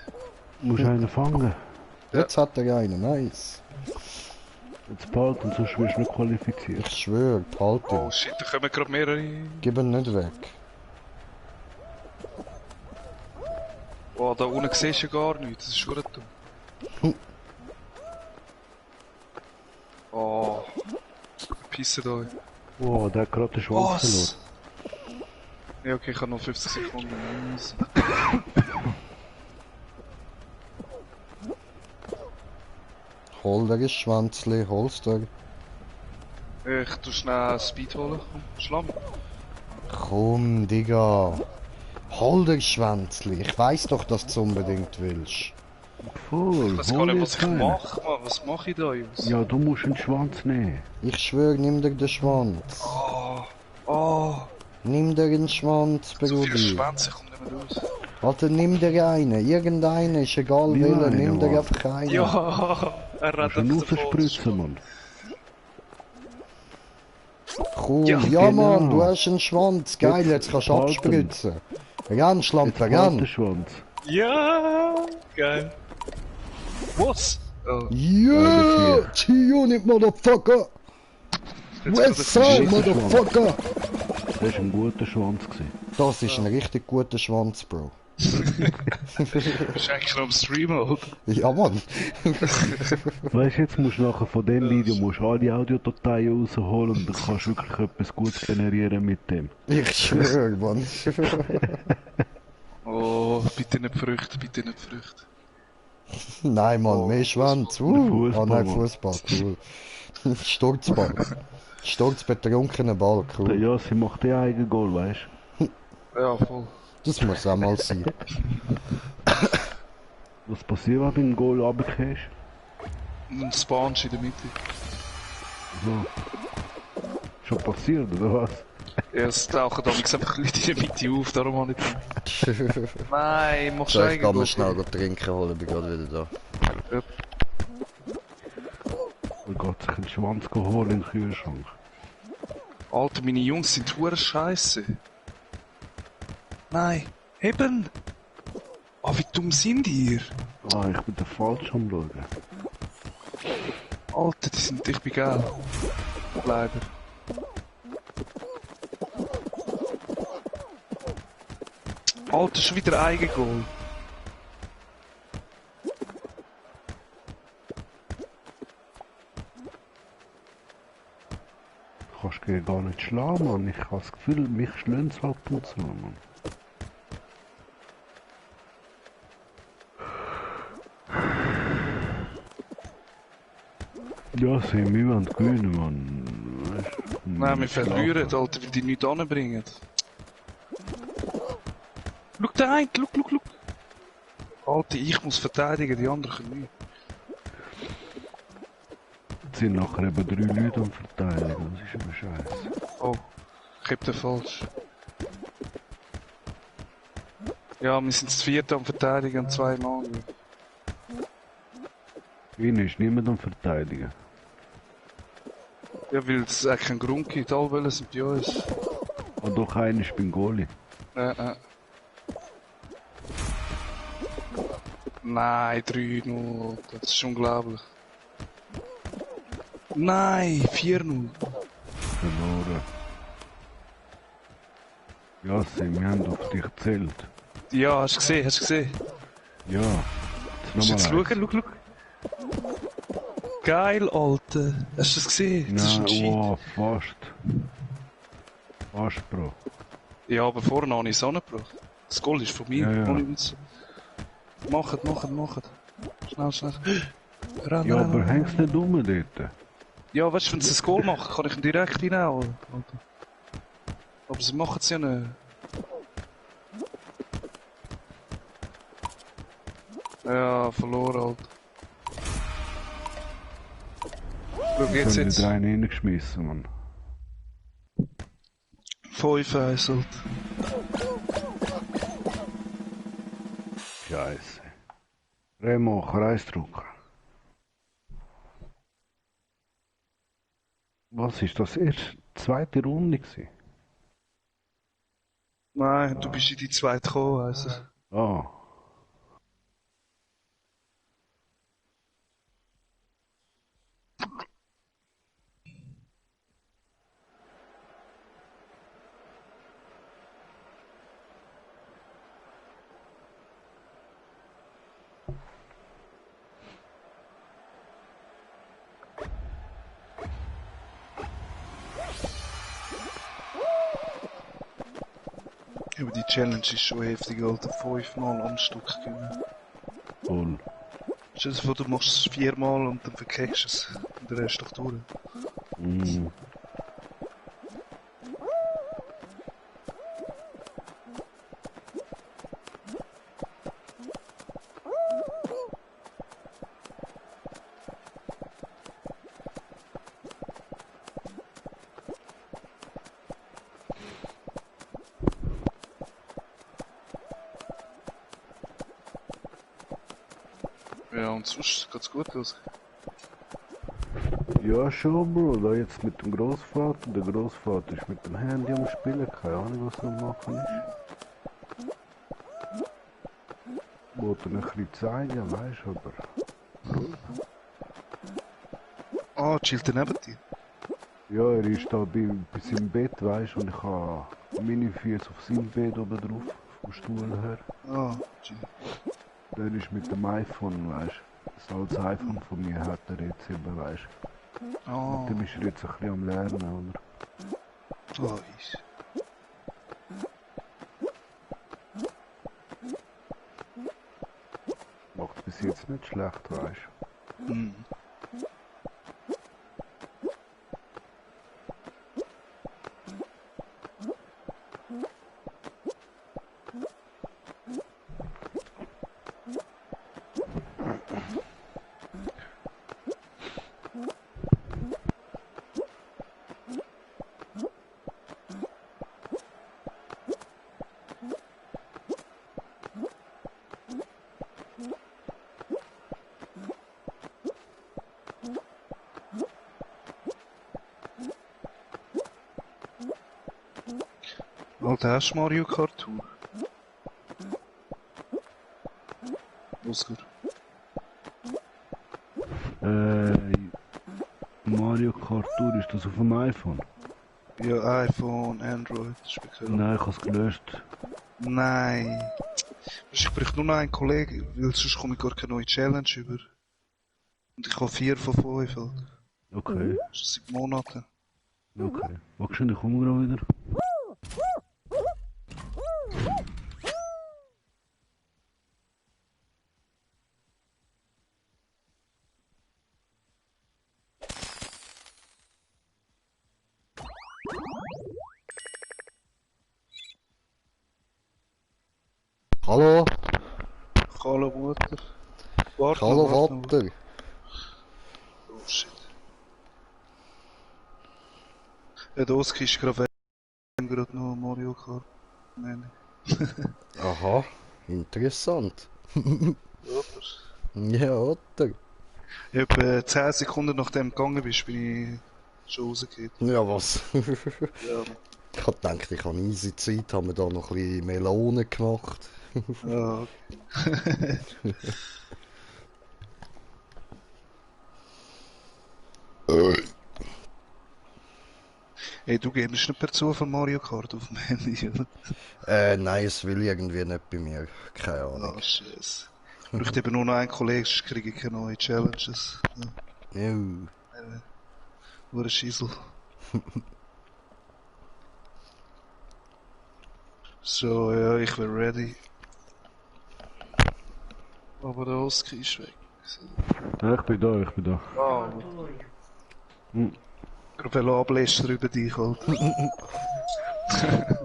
[SPEAKER 2] Du musst einen fangen.
[SPEAKER 1] Jetzt hat er einen, nice.
[SPEAKER 2] Jetzt behalten, sonst wirst du nicht qualifiziert.
[SPEAKER 1] Ich schwöre, behalte ihn.
[SPEAKER 3] Oh shit, da kommen gerade mehrere.
[SPEAKER 1] Gib ihn nicht weg.
[SPEAKER 3] Oh, da unten siehst du ja gar nichts, das ist schon dumm. Oh, pisset euch.
[SPEAKER 2] Oh, der hat gerade den Schwanz verloren.
[SPEAKER 3] Ja, okay, ich habe noch 50 Sekunden.
[SPEAKER 1] Hol dir ein Schwänzli, holst dir.
[SPEAKER 3] Ich tu schnell Speed holen. Komm, Schlamm.
[SPEAKER 1] Komm, Digga. Hol dir Schwänzli. Ich weiss doch, dass du unbedingt willst.
[SPEAKER 2] Voll,
[SPEAKER 3] Ich weiß gar nicht, was ich mache, Mann. Was mache ich da, Jungs?
[SPEAKER 2] Ja, du musst einen Schwanz nehmen.
[SPEAKER 1] Ich schwöre, nimm dir den Schwanz.
[SPEAKER 3] Oh,
[SPEAKER 1] Nimm dir den Schwanz,
[SPEAKER 3] so viele
[SPEAKER 1] Brudi.
[SPEAKER 3] Schwänze, ich komme nicht mehr raus.
[SPEAKER 1] Alter, nimm dir einen. Irgendeinen, ist egal
[SPEAKER 2] Nimm
[SPEAKER 1] welchen.
[SPEAKER 2] einen,
[SPEAKER 1] Nimm dir
[SPEAKER 2] Mann.
[SPEAKER 1] einfach einen.
[SPEAKER 3] Ja, er
[SPEAKER 2] Du
[SPEAKER 3] rennt
[SPEAKER 2] musst ihn
[SPEAKER 3] einfach davon.
[SPEAKER 2] rausspritzen, Mann.
[SPEAKER 1] Komm,
[SPEAKER 3] Ja,
[SPEAKER 1] ja,
[SPEAKER 2] genau.
[SPEAKER 1] Mann, du hast einen Schwanz. Geil, jetzt kannst du
[SPEAKER 2] behalten.
[SPEAKER 1] abspritzen. Ran,
[SPEAKER 2] Jetzt
[SPEAKER 1] Schlampe,
[SPEAKER 2] behalt den
[SPEAKER 1] ran.
[SPEAKER 2] Schwanz.
[SPEAKER 3] Ja, geil. Was? Oh,
[SPEAKER 1] Yeah, T-Unit, Motherfucker.
[SPEAKER 3] jetzt
[SPEAKER 1] Westside,
[SPEAKER 3] gerade
[SPEAKER 1] Motherfucker.
[SPEAKER 2] Das war ein guter Schwanz. Gewesen.
[SPEAKER 1] Das ist ein richtig guter Schwanz, Bro.
[SPEAKER 3] Bist eigentlich noch am Stream, oder?
[SPEAKER 1] Ja, Mann.
[SPEAKER 2] Weißt du, jetzt musst du nachher von dem Video musst du alle Audiodateien rausholen und dann kannst du wirklich etwas Gutes generieren mit dem.
[SPEAKER 1] Ich schwöre, Mann.
[SPEAKER 3] Oh, bitte nicht Früchte, bitte nicht Früchte.
[SPEAKER 1] Nein, Mann,
[SPEAKER 3] Oh,
[SPEAKER 1] mehr Schwanz.
[SPEAKER 2] Fußball,
[SPEAKER 1] Ah, nein,
[SPEAKER 2] Mann.
[SPEAKER 1] Fußball, cool. Sturzball. Sturzbetrunkener Ball,
[SPEAKER 2] Der
[SPEAKER 1] cool.
[SPEAKER 2] Jassi macht den eigenen Goal, weißt
[SPEAKER 3] Ja, voll.
[SPEAKER 1] Das muss auch mal sein.
[SPEAKER 2] du? Was passiert, wenn du einen Goal runtergehst?
[SPEAKER 3] Ein Sponge in der Mitte.
[SPEAKER 2] So. Schon passiert, oder was?
[SPEAKER 3] Ja, es tauchen da einfach Leute in der Mitte auf, darum habe ich Nein, machst du
[SPEAKER 1] So, ich kann mir
[SPEAKER 3] eigentlich
[SPEAKER 1] schnell go trinken holen, bin gerade wieder da.
[SPEAKER 2] Er geht sich einen Schwanz holen im Kühlschrank.
[SPEAKER 3] Alter, meine Jungs sind hure scheiße. Nein, eben! Ah, wie dumm sind ihr?
[SPEAKER 2] Ah, ich bin der falsch am schauen.
[SPEAKER 3] Alter, ich bin geil. Leider. Alter, schon wieder Eigengoal.
[SPEAKER 2] Du kannst gegen gar nicht schlagen, Mann. Ich habe das Gefühl, mich schlönt es ab und zu, Mann. Ja, sie, wir wollen gewinnen, Mann. Weißt du,
[SPEAKER 3] Nein, wir verlieren, Alter, weil die nichts anbringen. Schau da ein, schau. Alter, ich muss verteidigen, die anderen können nicht.
[SPEAKER 2] Jetzt sind nachher eben 3 Leute am Verteidigen, das ist immer scheiße.
[SPEAKER 3] Oh, ich hab den falsch. Ja, wir sind das vierte am Verteidigen und 2 Mann.
[SPEAKER 2] Ihnen ist niemand am Verteidigen.
[SPEAKER 3] Ja, weil es eigentlich keinen Grund gibt, alle wollen sind bei uns.
[SPEAKER 2] Und doch einer ist beim Goalie.
[SPEAKER 3] Nein, 3-0, das ist unglaublich. Nein, 4-0.
[SPEAKER 2] Verloren. Ja, sie, wir haben auf dich gezählt.
[SPEAKER 3] Ja, hast du gesehen?
[SPEAKER 2] Ja.
[SPEAKER 3] Hast du
[SPEAKER 2] Jetzt
[SPEAKER 3] jetzt
[SPEAKER 2] nochmal
[SPEAKER 3] schau. Geil, Alter. Hast du das gesehen? Das ist ein
[SPEAKER 2] Nein,
[SPEAKER 3] Cheat.
[SPEAKER 2] wow, fast. Fast, Bro.
[SPEAKER 3] Ja, aber vorne habe ich es angebracht. Das Goal ist von mir.
[SPEAKER 2] Ja, ja.
[SPEAKER 3] Ohne Witz. Macht. Schnell. Renn,
[SPEAKER 2] Ja,
[SPEAKER 3] renn,
[SPEAKER 2] aber
[SPEAKER 3] renn.
[SPEAKER 2] hängst nicht um dort.
[SPEAKER 3] Ja, weißt du, wenn sie ein Goal machen, kann ich ihn direkt hinhauen. Aber sie machen es ja nicht. Ja, verloren, Alter. Schau,
[SPEAKER 2] Ich
[SPEAKER 3] jetzt,
[SPEAKER 2] habe
[SPEAKER 3] jetzt.
[SPEAKER 2] wieder einen reingeschmissen, Mann.
[SPEAKER 3] 5-1, Alter.
[SPEAKER 2] Scheiße. Remo, Kreisdruck. Was Was, ist das erst die zweite Runde gewesen?
[SPEAKER 3] Nein, du bist in die zweite gekommen, also.
[SPEAKER 2] Ah.
[SPEAKER 3] Aber die Challenge ist schon heftig, Alter. 5-mal am Stück gewinnen.
[SPEAKER 2] Voll.
[SPEAKER 3] Stell dir vor, du machst es 4-mal und dann verkeckst du es. Und der Rest doch durch.
[SPEAKER 2] Mm.
[SPEAKER 3] Ja, und sonst geht's gut los.
[SPEAKER 2] Ja, schon, Bro. Da jetzt mit dem Großvater. Der Großvater ist mit dem Handy am Spielen. Keine Ahnung, was er am machen ist. Wollte ihn ein bisschen zeigen, weißt du, aber.
[SPEAKER 3] Ah, chillt er neben dir?
[SPEAKER 2] Ja, er ist da bei seinem Bett, weißt du, und ich habe meine Füße auf seinem Bett oben drauf, vom Stuhl her.
[SPEAKER 3] Ah, chill.
[SPEAKER 2] Der ist mit dem iPhone, weißt du. Das altes iPhone von mir hat er jetzt eben, weißt du.
[SPEAKER 3] Ah,
[SPEAKER 2] Mit dem ist er jetzt ein bisschen am Lernen, oder?
[SPEAKER 3] nice.
[SPEAKER 2] Macht bis jetzt nicht schlecht, weißt du.
[SPEAKER 3] Hm. Alter, hast du Mario Kart Tour? Oscar.
[SPEAKER 2] Mario Kart Tour, ist das auf dem iPhone?
[SPEAKER 3] Ja, iPhone, Android, speziell.
[SPEAKER 2] Nein, ich habe es gelöscht.
[SPEAKER 3] Nein. Ich brauche nur noch einen Kollegen, weil sonst komme ich gar keine neue Challenge über. Und ich habe 4 von 5 halt.
[SPEAKER 2] Okay,
[SPEAKER 3] Das ist seit Monaten.
[SPEAKER 2] okay. Wahrscheinlich kommen wir gerade wieder.
[SPEAKER 1] Hallo?
[SPEAKER 3] Hallo Mutter. Warte
[SPEAKER 1] Hallo
[SPEAKER 3] noch, warte noch.
[SPEAKER 1] Vater.
[SPEAKER 3] Oh shit. Ja, der Oski ist gerade gerade noch Mario Kart. Nein.
[SPEAKER 1] Aha, interessant.
[SPEAKER 3] Oder?
[SPEAKER 1] Ja, oder?
[SPEAKER 3] Etwa 10 Sekunden nachdem du gegangen bist, bin ich schon rausgegangen.
[SPEAKER 1] Ja, was?
[SPEAKER 3] Ja,
[SPEAKER 1] Ich hab gedacht, ich habe easy Zeit, haben wir da noch ein bisschen Melonen gemacht.
[SPEAKER 3] ja, okay. Hey, du gehst nicht per Zufall Mario Kart auf dem Handy, oder?
[SPEAKER 1] Nein, es will irgendwie nicht bei mir. Keine Ahnung.
[SPEAKER 3] Oh, Scheiße. Ich bräuchte eben nur noch einen Kollegen, sonst kriege ich keine neuen Challenges. Ja, nur ein Schiesel. So, ja, ich bin ready. Aber der Oski ist weg. So.
[SPEAKER 2] Ja, ich bin da, ich bin da.
[SPEAKER 3] Ah,
[SPEAKER 2] Hm.
[SPEAKER 3] ich will ablästern über dich, halt.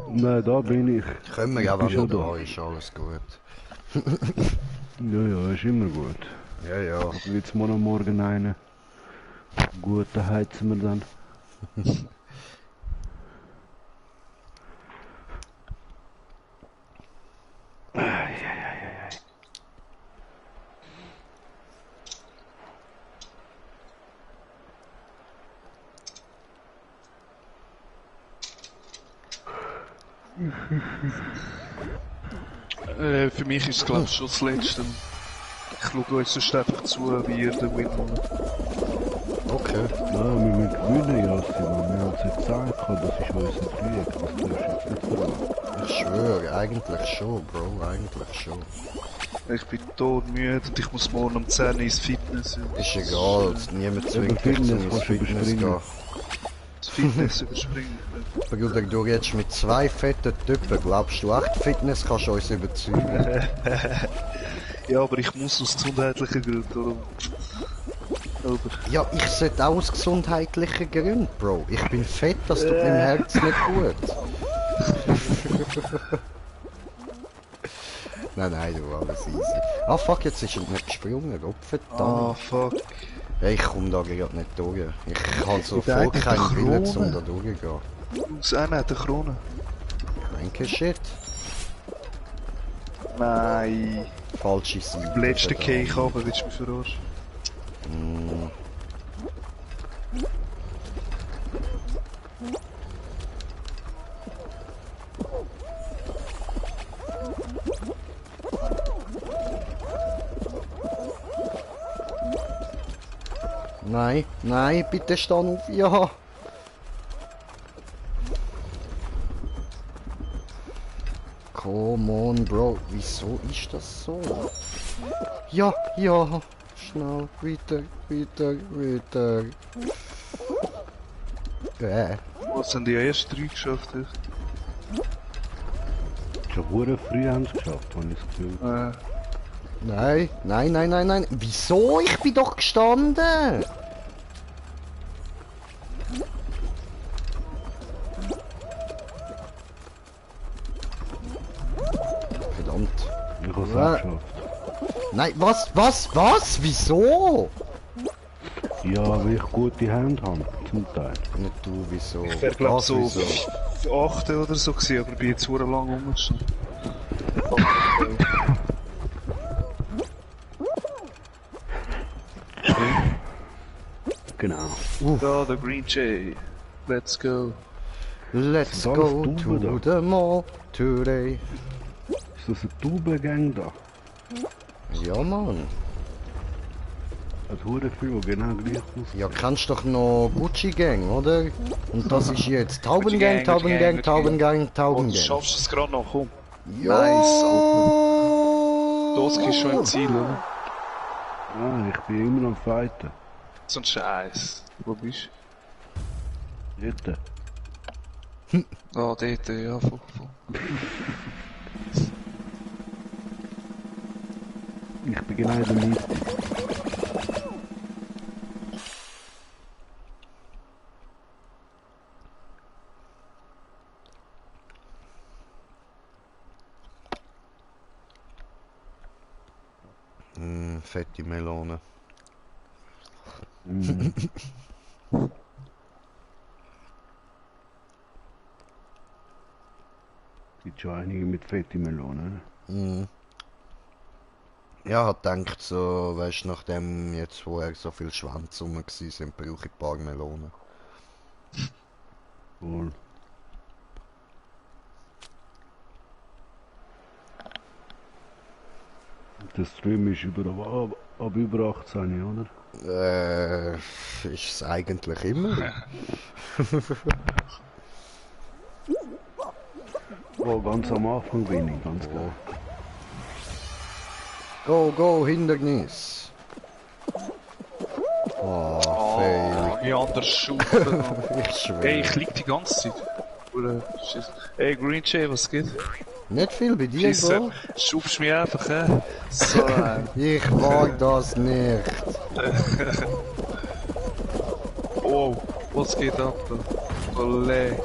[SPEAKER 2] Nein, da bin ich.
[SPEAKER 1] Können wir ja, wenn
[SPEAKER 2] Bist
[SPEAKER 1] er
[SPEAKER 2] du
[SPEAKER 1] da ist, alles gut.
[SPEAKER 2] Ja, ja, ist immer gut.
[SPEAKER 1] Ja, ja.
[SPEAKER 2] Jetzt mal am Morgen einen. Gut, dann heizen wir dann.
[SPEAKER 3] Für mich ist es glaube ich schon das Letzte. Ich schaue euch sonst einfach zu, wie ihr den Win holt.
[SPEAKER 1] Okay.
[SPEAKER 2] Nein, wir müssen gewinnen, Jassi, wir haben es jetzt gesagt, das ist unser Krieg, das darfst du jetzt nicht verraten.
[SPEAKER 1] Ich schwöre, eigentlich schon, Bro, eigentlich schon.
[SPEAKER 3] Ich bin todmüde und ich muss morgen um 10 Uhr ins Fitness.
[SPEAKER 1] Ist egal, niemand zwingt dich
[SPEAKER 2] Fitness
[SPEAKER 1] zum ins
[SPEAKER 2] kannst du
[SPEAKER 1] Fitness
[SPEAKER 2] überspringen.
[SPEAKER 1] gehen.
[SPEAKER 3] Das Fitness überspringen.
[SPEAKER 1] Bruder, du redest mit zwei fetten Typen, glaubst du echt, Fitness kannst du uns überzeugen?
[SPEAKER 3] Ja, aber ich muss aus gesundheitlichen Gründen, oder? Aber
[SPEAKER 1] Ja, ich sollte auch aus gesundheitlichen Gründen, Bro. Ich bin fett, das tut meinem Herz nicht gut. Nein, du, alles easy. Ah fuck, jetzt ist er nicht gesprungen, Gott verdammt.
[SPEAKER 3] fuck.
[SPEAKER 1] Ja, ich komm da gerade nicht durch. Ich habe so
[SPEAKER 3] Der
[SPEAKER 1] voll
[SPEAKER 3] hat eine
[SPEAKER 1] keinen Willen,
[SPEAKER 3] Krone.
[SPEAKER 1] um da durchzugehen.
[SPEAKER 3] Aus einer hat eine Krone.
[SPEAKER 1] Danke, shit.
[SPEAKER 3] Nein.
[SPEAKER 1] Falsche Seite.
[SPEAKER 3] Im letzten
[SPEAKER 1] verdammt.
[SPEAKER 3] Cake runter, willst du mich verarschen?
[SPEAKER 1] Mm. Nein, bitte steh auf, ja. Come on, Bro, wieso ist das so? Ja, schnell, weiter.
[SPEAKER 3] Was haben die ersten 3 geschafft?
[SPEAKER 2] Schon hure früh haben sie es geschafft, habe ich das Gefühl.
[SPEAKER 1] Nein. Wieso? Ich bin doch gestanden. Verdammt.
[SPEAKER 2] Ich habe es
[SPEAKER 1] Ja.
[SPEAKER 2] auch geschafft.
[SPEAKER 1] Nein, was? Wieso?
[SPEAKER 2] Ja, weil ich gute Hände habe, zum Teil.
[SPEAKER 1] Nicht du, wieso?
[SPEAKER 3] Ich wäre glaube
[SPEAKER 1] Was,
[SPEAKER 3] so
[SPEAKER 1] wieso?
[SPEAKER 3] 8. oder so gewesen, aber bin jetzt hure lang rumgestanden.
[SPEAKER 2] Genau.
[SPEAKER 3] Da, der Green Jay. Let's go.
[SPEAKER 1] Let's
[SPEAKER 2] Das ist
[SPEAKER 1] go
[SPEAKER 2] alles
[SPEAKER 1] to
[SPEAKER 2] Tauben da.
[SPEAKER 1] the mall today.
[SPEAKER 2] Ist das eine Taubengang da?
[SPEAKER 1] Ja, Mann.
[SPEAKER 2] Hat hure viel, die genau gleich aussehen.
[SPEAKER 1] Ja, kennst doch noch Gucci Gang, oder? Und das ist jetzt
[SPEAKER 3] Gucci
[SPEAKER 1] Taubengang,
[SPEAKER 3] Gang, Gucci Gang,
[SPEAKER 1] Taubengang,
[SPEAKER 3] Und
[SPEAKER 1] Taubengang.
[SPEAKER 3] du schaffst es gerade noch, komm.
[SPEAKER 1] Ja!
[SPEAKER 3] Nice, Doski ist schon im Ziel, oder?
[SPEAKER 2] Ah, ich bin immer am Fighten.
[SPEAKER 3] So ein Scheiß. Wo bist
[SPEAKER 2] Dort.
[SPEAKER 3] du? Ah, dort, ja, voll.
[SPEAKER 2] Ich bin genau in der Mitte.
[SPEAKER 1] Fette Melone.
[SPEAKER 2] Mhm. Gibt schon einige mit fette Melonen.
[SPEAKER 1] Ja, hat gedacht so, weißt nachdem jetzt vorher so viel Schwänze rum sind, brauche ich ein paar Melonen.
[SPEAKER 2] Wohl. Der Stream ist ab über 18, oder?
[SPEAKER 1] Ist es eigentlich immer?
[SPEAKER 2] Oh, ganz am Anfang bin ich, ganz klar.
[SPEAKER 1] Go, Hindernis! Oh, fail.
[SPEAKER 3] Wie anders schaufeln.
[SPEAKER 1] Ich schwöre.
[SPEAKER 3] Ey, ich lieg die ganze Zeit. Oder, Schiss. Ey, Green Jay, was geht?
[SPEAKER 1] Nicht viel bei dir,
[SPEAKER 3] Schisse,
[SPEAKER 1] Bro.
[SPEAKER 3] schubst mich einfach, So,
[SPEAKER 1] Ich mag das nicht.
[SPEAKER 3] Oh, was geht ab, da? Olé.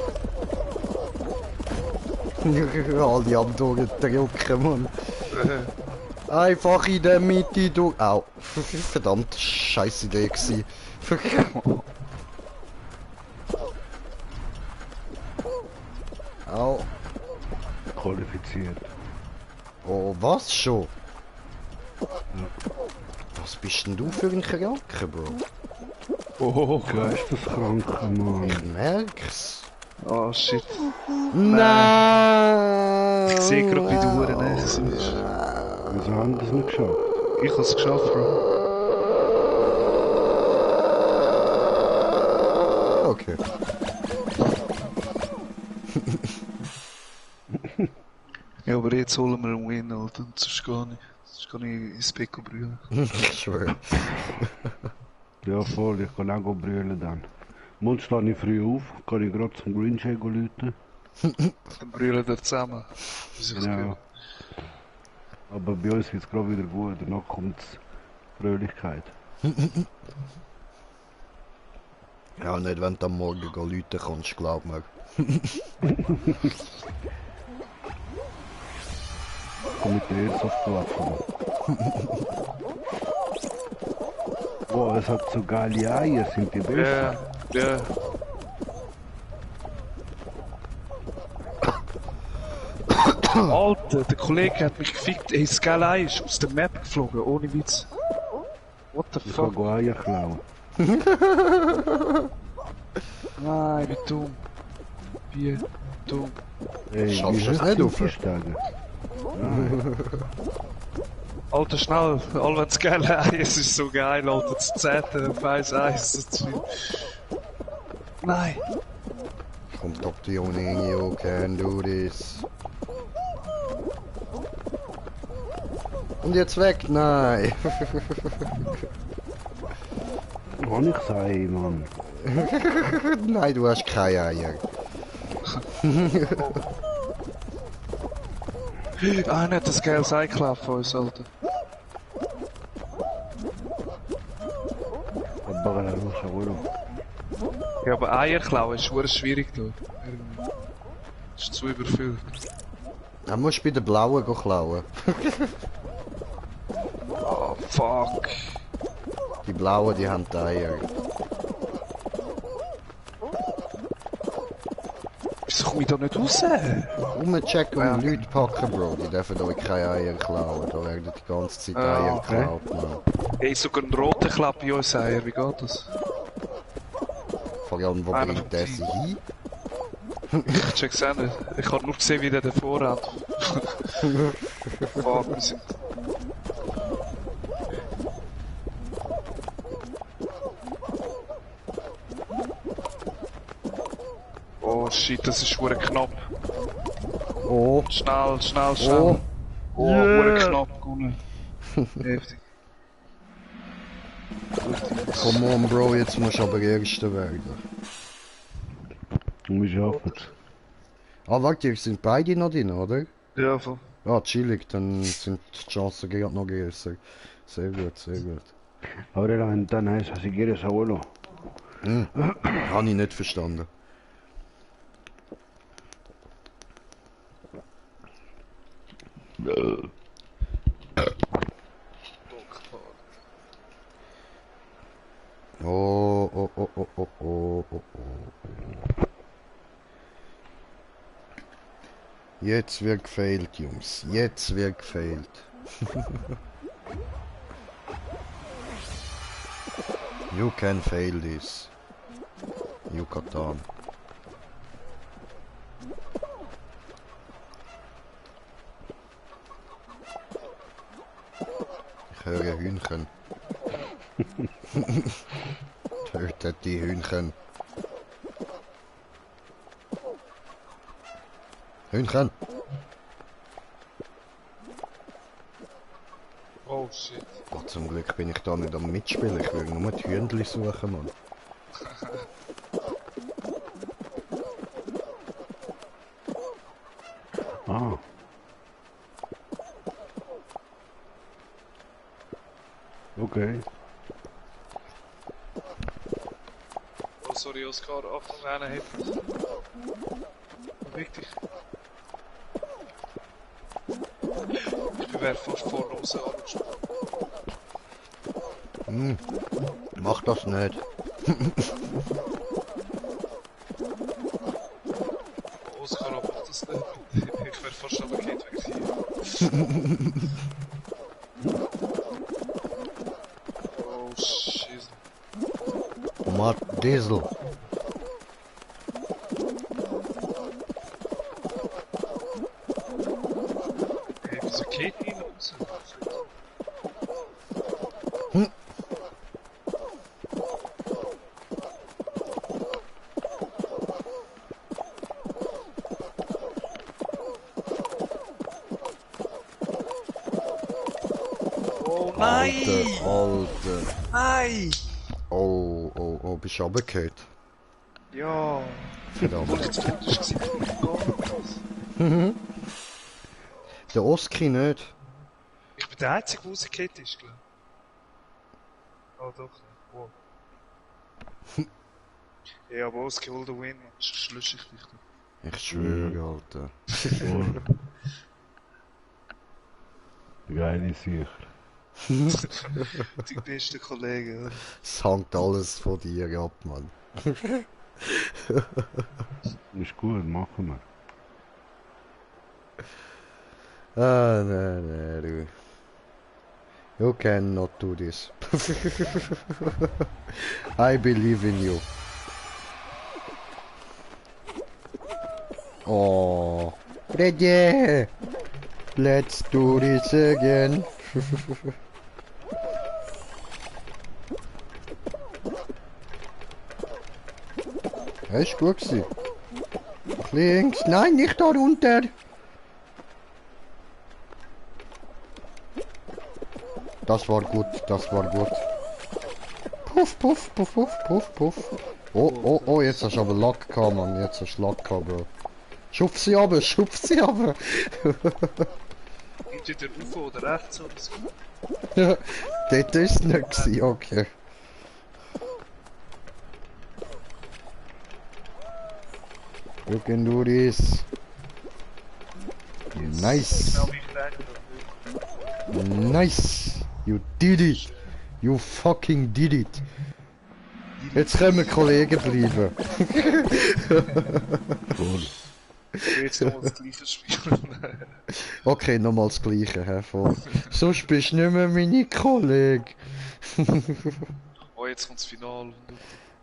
[SPEAKER 1] Alle am durchdrücken, Mann. Einfach in der Mitte durch. Au. Verdammt, scheiß Idee gewesen. Au.
[SPEAKER 2] Qualifiziert.
[SPEAKER 1] Oh, was schon? Was bist denn du für ein Kranker, Bro?
[SPEAKER 3] Oh,
[SPEAKER 2] Geisteskranker Mann.
[SPEAKER 1] Ich merk's.
[SPEAKER 3] Oh shit.
[SPEAKER 1] Nein!
[SPEAKER 3] Ich sehe gerade, wie du Uhren näher bist.
[SPEAKER 2] Wieso haben das nicht geschafft?
[SPEAKER 3] Ich hab's geschafft, Bro.
[SPEAKER 1] Okay.
[SPEAKER 3] Ja, aber jetzt holen wir einen Win, Alter. Sonst gar nicht. Sonst kann ich ins Beko brüllen.
[SPEAKER 1] Ich schwöre.
[SPEAKER 2] Ja voll, ich kann auch brüllen dann. Morgen stehe ich früh auf, kann ich gerade zum Green Shake rufen.
[SPEAKER 3] Dann brüllen wir zusammen. Wie sich's
[SPEAKER 2] Ja.
[SPEAKER 3] gehört.
[SPEAKER 2] Aber bei uns wird es gerade wieder gut, danach kommt Fröhlichkeit.
[SPEAKER 1] Ja, nicht wenn du am Morgen Leute kannst, glaub mir.
[SPEAKER 2] Komm mit der Airsoft-Waffe. Boah, es hat so geile Eier, sind die besser.
[SPEAKER 3] Ja, ja. Alter, der Kollege hat mich gefickt. Ey, Sky ist aus der Map geflogen, ohne Witz. What the
[SPEAKER 2] Ich kann
[SPEAKER 3] fuck?
[SPEAKER 2] Eier klauen.
[SPEAKER 3] Nein, wie dumm. Wie dumm.
[SPEAKER 2] Ey,
[SPEAKER 1] Schaffst
[SPEAKER 2] wie
[SPEAKER 1] du es
[SPEAKER 2] hoch
[SPEAKER 1] nicht
[SPEAKER 2] sind
[SPEAKER 1] auf?
[SPEAKER 2] die Stege?
[SPEAKER 3] Alter, schnell. All wenn's geil ist, es ist so geil, Alter. Das 10. auf 1-1. Das viel. Nein.
[SPEAKER 1] Kommt doch die Uni, you can do this. Und jetzt weg, nein.
[SPEAKER 2] Kann ich sagen, Mann.
[SPEAKER 1] Nein, du hast keine Eier.
[SPEAKER 3] Ah, nicht das geiles Eiklapp von uns, Alter.
[SPEAKER 2] Aber er muss auch wohl.
[SPEAKER 3] Ja, aber Eier klauen ist verdammt schwierig dort. Ist zu überfüllt.
[SPEAKER 1] Dann musst du bei den Blauen klauen.
[SPEAKER 3] Oh, fuck.
[SPEAKER 1] Die Blauen, die haben die Eier.
[SPEAKER 3] Wieso komme ich da nicht raus?
[SPEAKER 1] Rumchecken und Leute packen, Bro. Die dürfen euch keine Eier klauen. Da werden die ganze Zeit Eier
[SPEAKER 3] okay.
[SPEAKER 1] geklaut, Mann.
[SPEAKER 3] Ey, sogar ein roter Klapp bei uns Eier, wie geht das?
[SPEAKER 1] Vor allem, wo
[SPEAKER 3] Einer
[SPEAKER 1] bringt der sie hin?
[SPEAKER 3] Ich check's auch nicht. Ich habe nur gesehen, wie der davor hat. Fuck, wir sind... Oh shit, das ist verdammt knapp.
[SPEAKER 1] Oh,
[SPEAKER 3] Schnell, schnell,
[SPEAKER 1] oh.
[SPEAKER 3] schnell. Oh,
[SPEAKER 1] Yeah.
[SPEAKER 3] verdammt knapp gewonnen. Heftig.
[SPEAKER 1] Come on, Bro, jetzt musst du aber Erster werden.
[SPEAKER 2] Und wir schaffen es.
[SPEAKER 1] Ah, warte, ihr sind beide noch drin, oder?
[SPEAKER 3] Ja, voll.
[SPEAKER 1] Ah, chillig, dann sind die Chancen gerade noch größer. Sehr gut, sehr gut.
[SPEAKER 2] Ahora la ventana esa, si quieres, abuelo.
[SPEAKER 1] Habe ich nicht verstanden. Oh, oh, oh, oh, oh, oh, oh, oh. Jetzt wird gefailt, Jungs. Jetzt wird gefailt. You can fail this. Yucatan. Ich höre Hühnchen. Tötet die Hühnchen. Hühnchen.
[SPEAKER 3] Oh shit.
[SPEAKER 1] Oh, zum Glück bin ich da nicht am Mitspielen. Ich will nur die Hühnchen suchen, Mann.
[SPEAKER 2] Ah, okay.
[SPEAKER 3] Oh, sorry, Oscar. Achtung, einer hebt. Beweg dich. Ich wäre fast vorne raus angeschaut.
[SPEAKER 1] Mach das nicht.
[SPEAKER 3] Oscar, mach das nicht. Ich wäre fast aber geht weg hier. Oh, shit.
[SPEAKER 1] Matt Diesel.
[SPEAKER 3] Wieso geht die raus? Oh nein!
[SPEAKER 1] Alter.
[SPEAKER 3] Nein!
[SPEAKER 1] Oh, oh, oh, bist du runtergefallen?
[SPEAKER 3] Ja.
[SPEAKER 1] Verdammt.
[SPEAKER 3] Obwohl ich zu Tod war.
[SPEAKER 1] Der Oski nicht.
[SPEAKER 3] Ich bin der Einzige, der rausgefallen ist, glaube ich. Oh doch, nicht. Wow. Ja, aber Oski, hol den Win, man. Schlüssig dich da.
[SPEAKER 1] Ich schwöre, Alter.
[SPEAKER 2] Voll. Geile Sicht.
[SPEAKER 3] Die besten Kollegen, oder?
[SPEAKER 1] Es hängt alles von dir ab, Mann.
[SPEAKER 2] Ist gut, machen wir.
[SPEAKER 1] Ah, nein, nein, du. You cannot do this. I believe in you. Oh, Freddy! Let's do this again. Das ist gut gewesen. Links, nein, nicht da runter. Das war gut, das war gut. Puff, puff, puff, puff, puff, puff. Oh, oh, oh, jetzt hast du aber Lack gehabt, Mann. Jetzt hast du Lack gehabt, Bro. Schupf sie runter, schupf sie runter.
[SPEAKER 3] Entweder rauf oder rechts oder so.
[SPEAKER 1] Dort ist es nicht gewesen, okay. You can do this. Nice.
[SPEAKER 3] Genau wie ich denke.
[SPEAKER 1] Nice. You did it. You fucking did it. Jetzt können wir Kollegen bleiben.
[SPEAKER 2] Voll.
[SPEAKER 3] Ich will jetzt nochmal das gleiche spielen.
[SPEAKER 1] Okay, nochmal das Gleiche, Herr Voll. Sonst bist du nicht mehr meine Kollege.
[SPEAKER 3] Oh, jetzt kommt das Finale.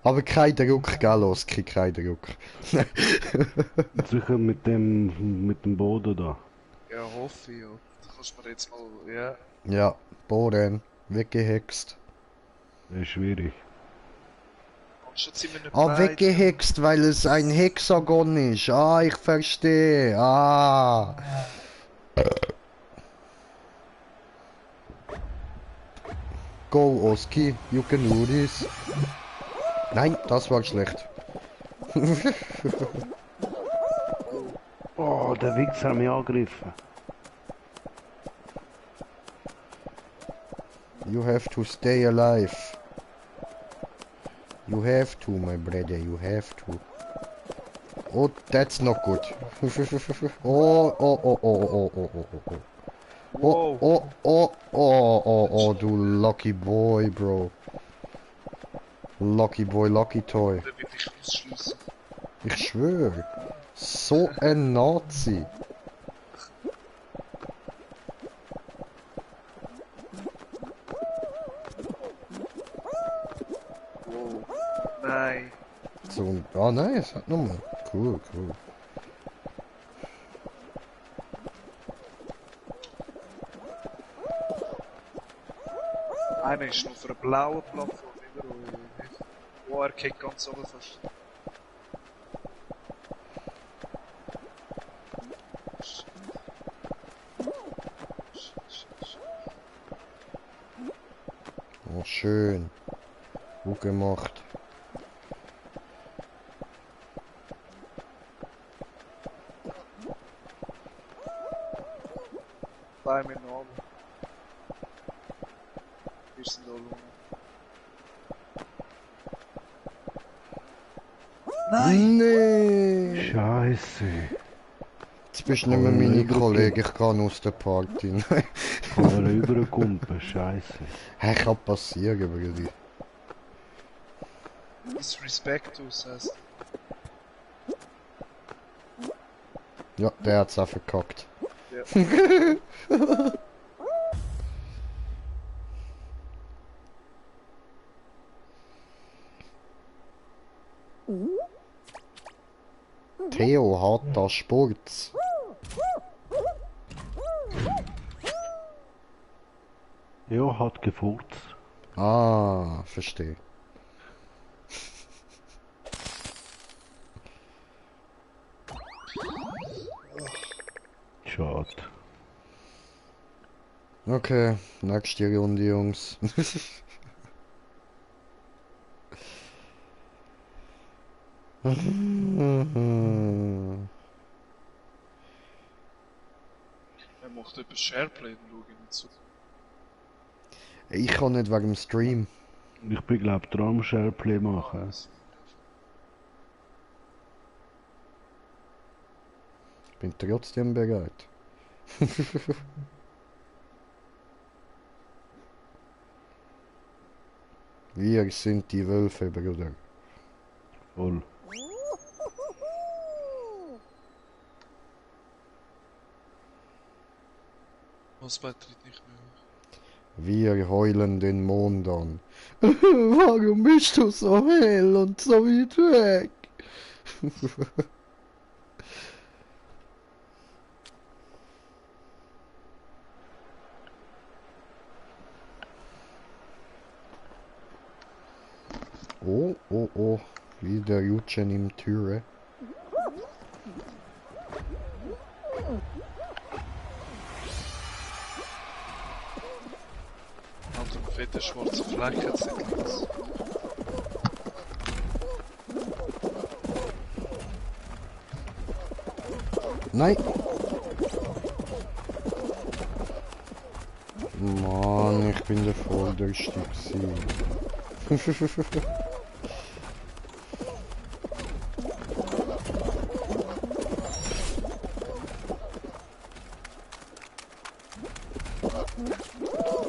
[SPEAKER 1] Aber kein Druck, gell, Oski, kein Druck.
[SPEAKER 2] Sicher mit dem Boden da.
[SPEAKER 3] Ja, hoffe ich, ja. Da kannst du mir jetzt mal, ja.
[SPEAKER 1] Ja, Boden, weggehext.
[SPEAKER 2] Das ist schwierig.
[SPEAKER 3] Schon ziemlich
[SPEAKER 1] Ah, weggehext, weil es ein Hexagon ist. Ah, ich verstehe. Ah. Go, Oski, you can do this. Nein, das war schlecht.
[SPEAKER 2] Oh, der Wichser hat mich angegriffen.
[SPEAKER 1] You have to stay alive. You have to, my brother, you have to. Oh, that's not good. Oh, oh, oh, oh, oh, oh, oh, oh, oh. Oh, oh, oh, oh, oh, oh, du lucky boy, bro. Lucky boy, lucky toy.
[SPEAKER 3] Dann will ich ausschliessen.
[SPEAKER 1] Ich schwöre. So ein Nazi.
[SPEAKER 3] Wow. Nein.
[SPEAKER 1] So, ah nein, es hat nochmal. Cool, cool.
[SPEAKER 3] Einer ist noch auf einer blauen Plattform überall. Oh, er geht ganz oben fast.
[SPEAKER 1] Oh, schön. Gut gemacht.
[SPEAKER 3] Bei mir noch. Wir sind da oben.
[SPEAKER 1] Nee.
[SPEAKER 2] Scheiße.
[SPEAKER 1] Jetzt bist du nicht mehr meine Kollege, ich kann aus der Party.
[SPEAKER 2] Kann er überkommen, scheiße.
[SPEAKER 1] Hey, kann passieren, Brudi.
[SPEAKER 3] Disrespectus heißt.
[SPEAKER 1] Ja, der hat's auch verkackt.
[SPEAKER 3] Ja.
[SPEAKER 1] Theo hat das Sport.
[SPEAKER 2] Ja, hat gefurzt.
[SPEAKER 1] Ah, verstehe.
[SPEAKER 2] Schade.
[SPEAKER 1] Okay, nächste Runde, Jungs.
[SPEAKER 3] Er macht etwas Shareplay, dann schaue ich nicht so.
[SPEAKER 1] Ich kann nicht wegen dem Stream.
[SPEAKER 2] Ich bin glaub dran am Shareplay machen.
[SPEAKER 1] Ich bin trotzdem bereit. Wir sind die Wölfe, Bruder.
[SPEAKER 2] Voll.
[SPEAKER 3] Was beitritt nicht mehr?
[SPEAKER 1] Wir heulen den Mond an. Warum bist du so hell und so weit weg? Oh, oh, oh. Wieder Jutschen im Türe.
[SPEAKER 3] Alter, fette schwarze Flecken sind links.
[SPEAKER 1] Nein! Mann, ich bin der Vorderste gewesen.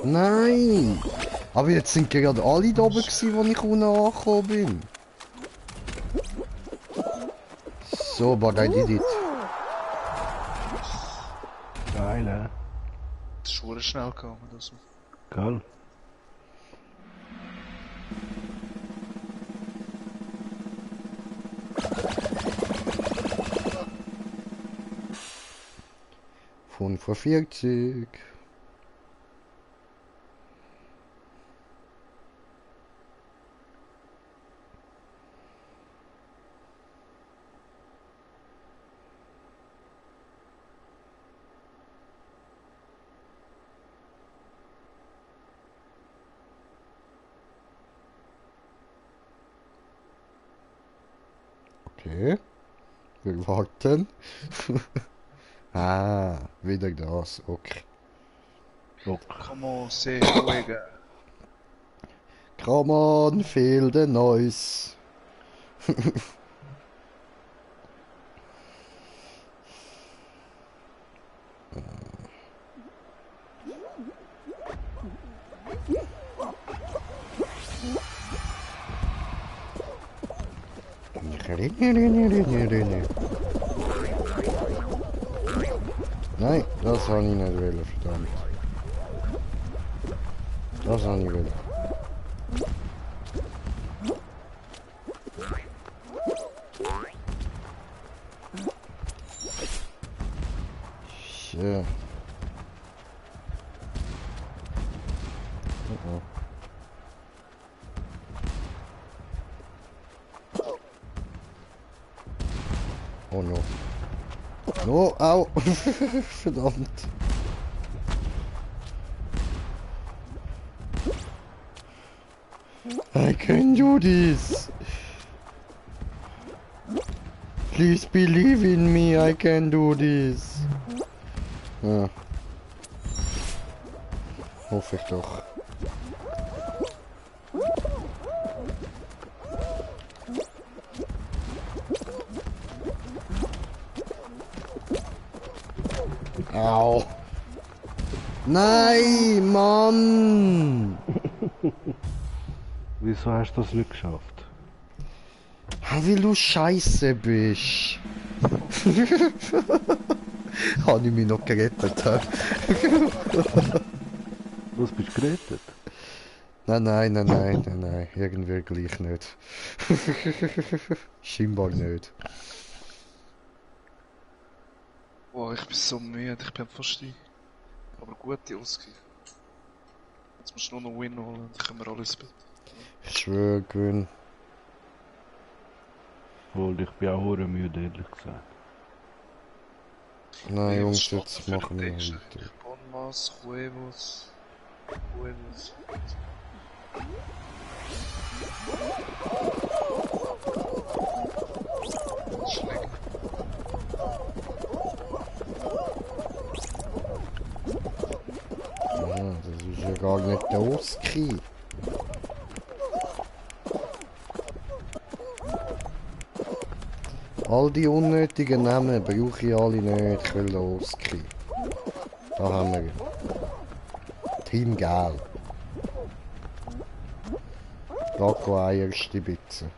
[SPEAKER 1] Nein! Aber jetzt sind gerade alle da oben gewesen, wo ich unten angekommen bin. So, but I did it.
[SPEAKER 2] Geil,
[SPEAKER 3] Das ist schon schnell gegangen, das.
[SPEAKER 2] Geil.
[SPEAKER 1] Von vor 40. Okay. Wir warten. Ah, wieder das. Okay.
[SPEAKER 3] Come on, say ruhiger.
[SPEAKER 1] Come on, feel the noise. Nein, das habe ich nicht wollen, verdammt. Das habe ich wollen. Shit. Oh. Oh no. No, au! Verdammt. I can do this. Please believe in me, I can do this. Ja. Hoffe ich doch. Au. Nein, Mann!
[SPEAKER 2] Wieso hast du das nicht geschafft?
[SPEAKER 1] Weil du scheiße bist. Habe ich mich noch gerettet.
[SPEAKER 2] Was bist du gerettet?
[SPEAKER 1] Nein. Irgendwie gleich nicht. Scheinbar nicht.
[SPEAKER 3] Boah, ich bin so müde, ich bin fast ein. Aber gute Ausgabe. Jetzt musst du nur noch Win holen, dann können wir alles bitte.
[SPEAKER 1] Ich schwöre, gewinn.
[SPEAKER 2] Obwohl, ich bin auch hure müde, ehrlich gesagt.
[SPEAKER 1] Nein,
[SPEAKER 3] Hey, was
[SPEAKER 1] Jungs,
[SPEAKER 3] steht
[SPEAKER 1] jetzt
[SPEAKER 3] da für
[SPEAKER 1] machen
[SPEAKER 3] ein
[SPEAKER 1] wir
[SPEAKER 3] Text?
[SPEAKER 1] weiter.
[SPEAKER 3] Bonmas, Huevos, Huevos. Schlecht.
[SPEAKER 1] Ja, das ist ja gar nicht der Oski. All die unnötigen Namen brauche ich alle nicht, ich will den Oski. Da haben wir ihn. Team Gel. Taco Eierstibitze.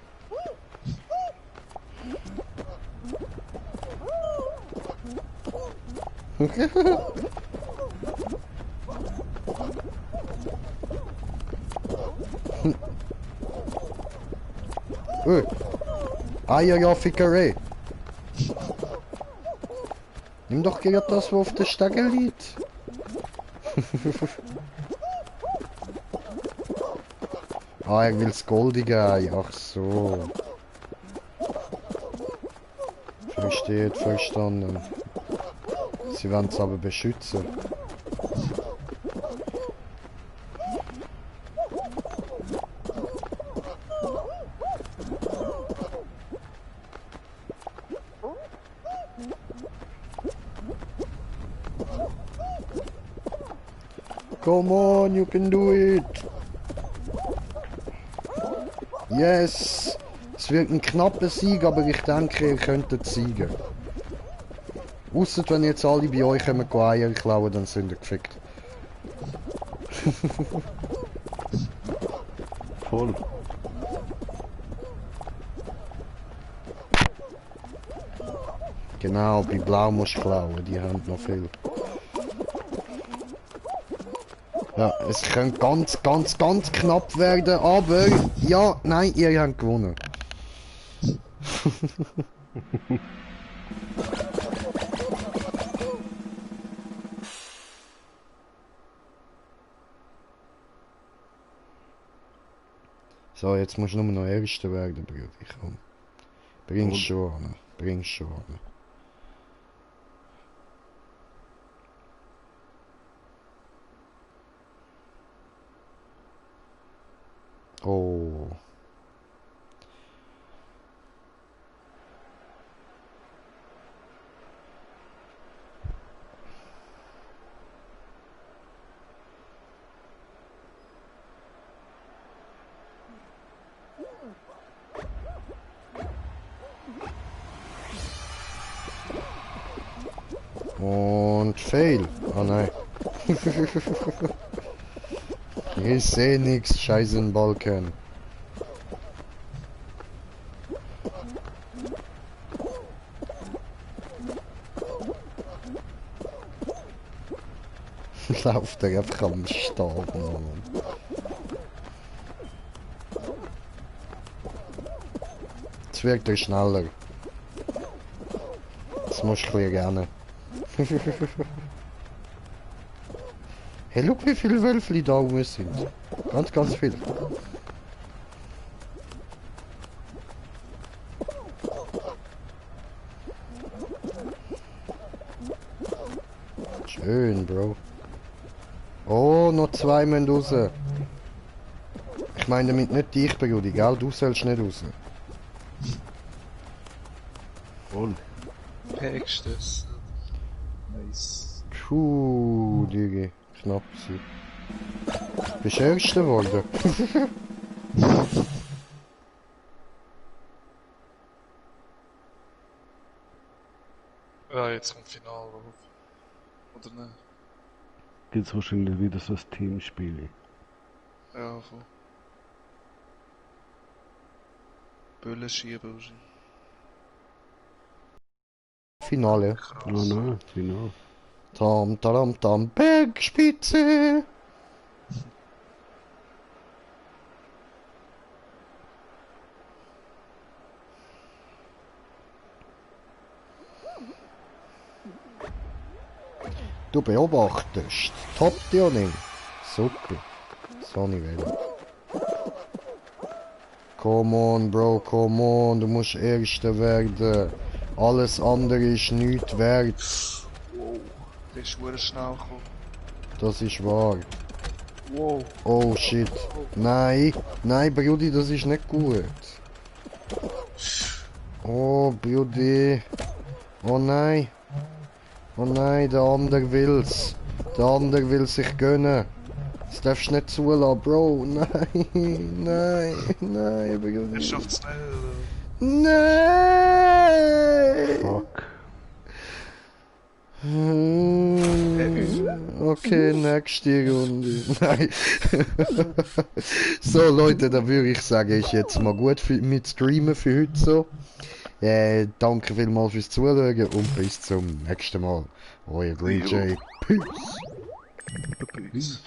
[SPEAKER 1] Eierjaffikerei. Nimm doch gerade das, was auf der Stege liegt. Ah, er will das goldige Ei. Ach so. Versteht, verstanden. Sie werden es aber beschützen. Come on, you can do it. Yes. Es wird ein knapper Sieg, aber ich denke, ihr könntet siegen. Ausser wenn jetzt alle bei euch kommen, Eier klauen, dann sind ihr gefickt.
[SPEAKER 2] Voll.
[SPEAKER 1] Genau, bei Blau musst du klauen, die haben noch viel. Ja, es könnte ganz knapp werden, aber ja, nein, ihr habt gewonnen. So, jetzt musst du nur noch Erster werden, Bruder. Komm. Bring's schon an. Bring's schon an. Oh. Und fail. Oh nein. Ich sehe nix, scheiße in Balkan. Lauft er einfach am Stab, Mann. Jetzt wird er schneller. Das musst du gerne. Hey, schau, wie viele Wölfli da oben sind. Ganz viel. Schön, Bro. Oh, noch zwei müssen raus. Ich meine damit nicht dich, Brudi, gell? Du sollst nicht raus.
[SPEAKER 2] Voll.
[SPEAKER 3] Pägstes. Nice.
[SPEAKER 1] Puh, Digi. Knapp sie. Bist du Erster geworden?
[SPEAKER 3] Ja, jetzt kommt Finale. Oder nicht?
[SPEAKER 2] Gibt's wahrscheinlich wieder so ein Teamspiel.
[SPEAKER 3] Ja, voll. Böllen schieben wahrscheinlich.
[SPEAKER 1] Finale.
[SPEAKER 2] Oh nein, Final.
[SPEAKER 1] Tam, taram, tam, Bergspitze. Du beobachtest. Top-Tuning. Super. So nicht will. Come on, Bro, come on, du musst Erster werden. Alles andere ist nichts wert.
[SPEAKER 3] Wow, der ist verdammt schnell gekommen.
[SPEAKER 1] Das ist wahr.
[SPEAKER 3] Wow.
[SPEAKER 1] Oh shit. Nein, nein, Brudi, das ist nicht gut. Oh, Brudi. Oh nein. Oh nein, der andere will's. Der andere will sich gönnen. Das darfst du nicht zulassen, Bro. Nein, nein, nein, Brudi.
[SPEAKER 3] Er schafft's nicht.
[SPEAKER 1] Nein!
[SPEAKER 2] Fuck.
[SPEAKER 1] Okay, nächste Runde. Nein. So Leute, dann würde ich sagen, ist jetzt mal gut mit Streamen für heute so. Danke vielmals fürs Zuschauen und bis zum nächsten Mal. Euer Green Jay. Peace.
[SPEAKER 3] Peace.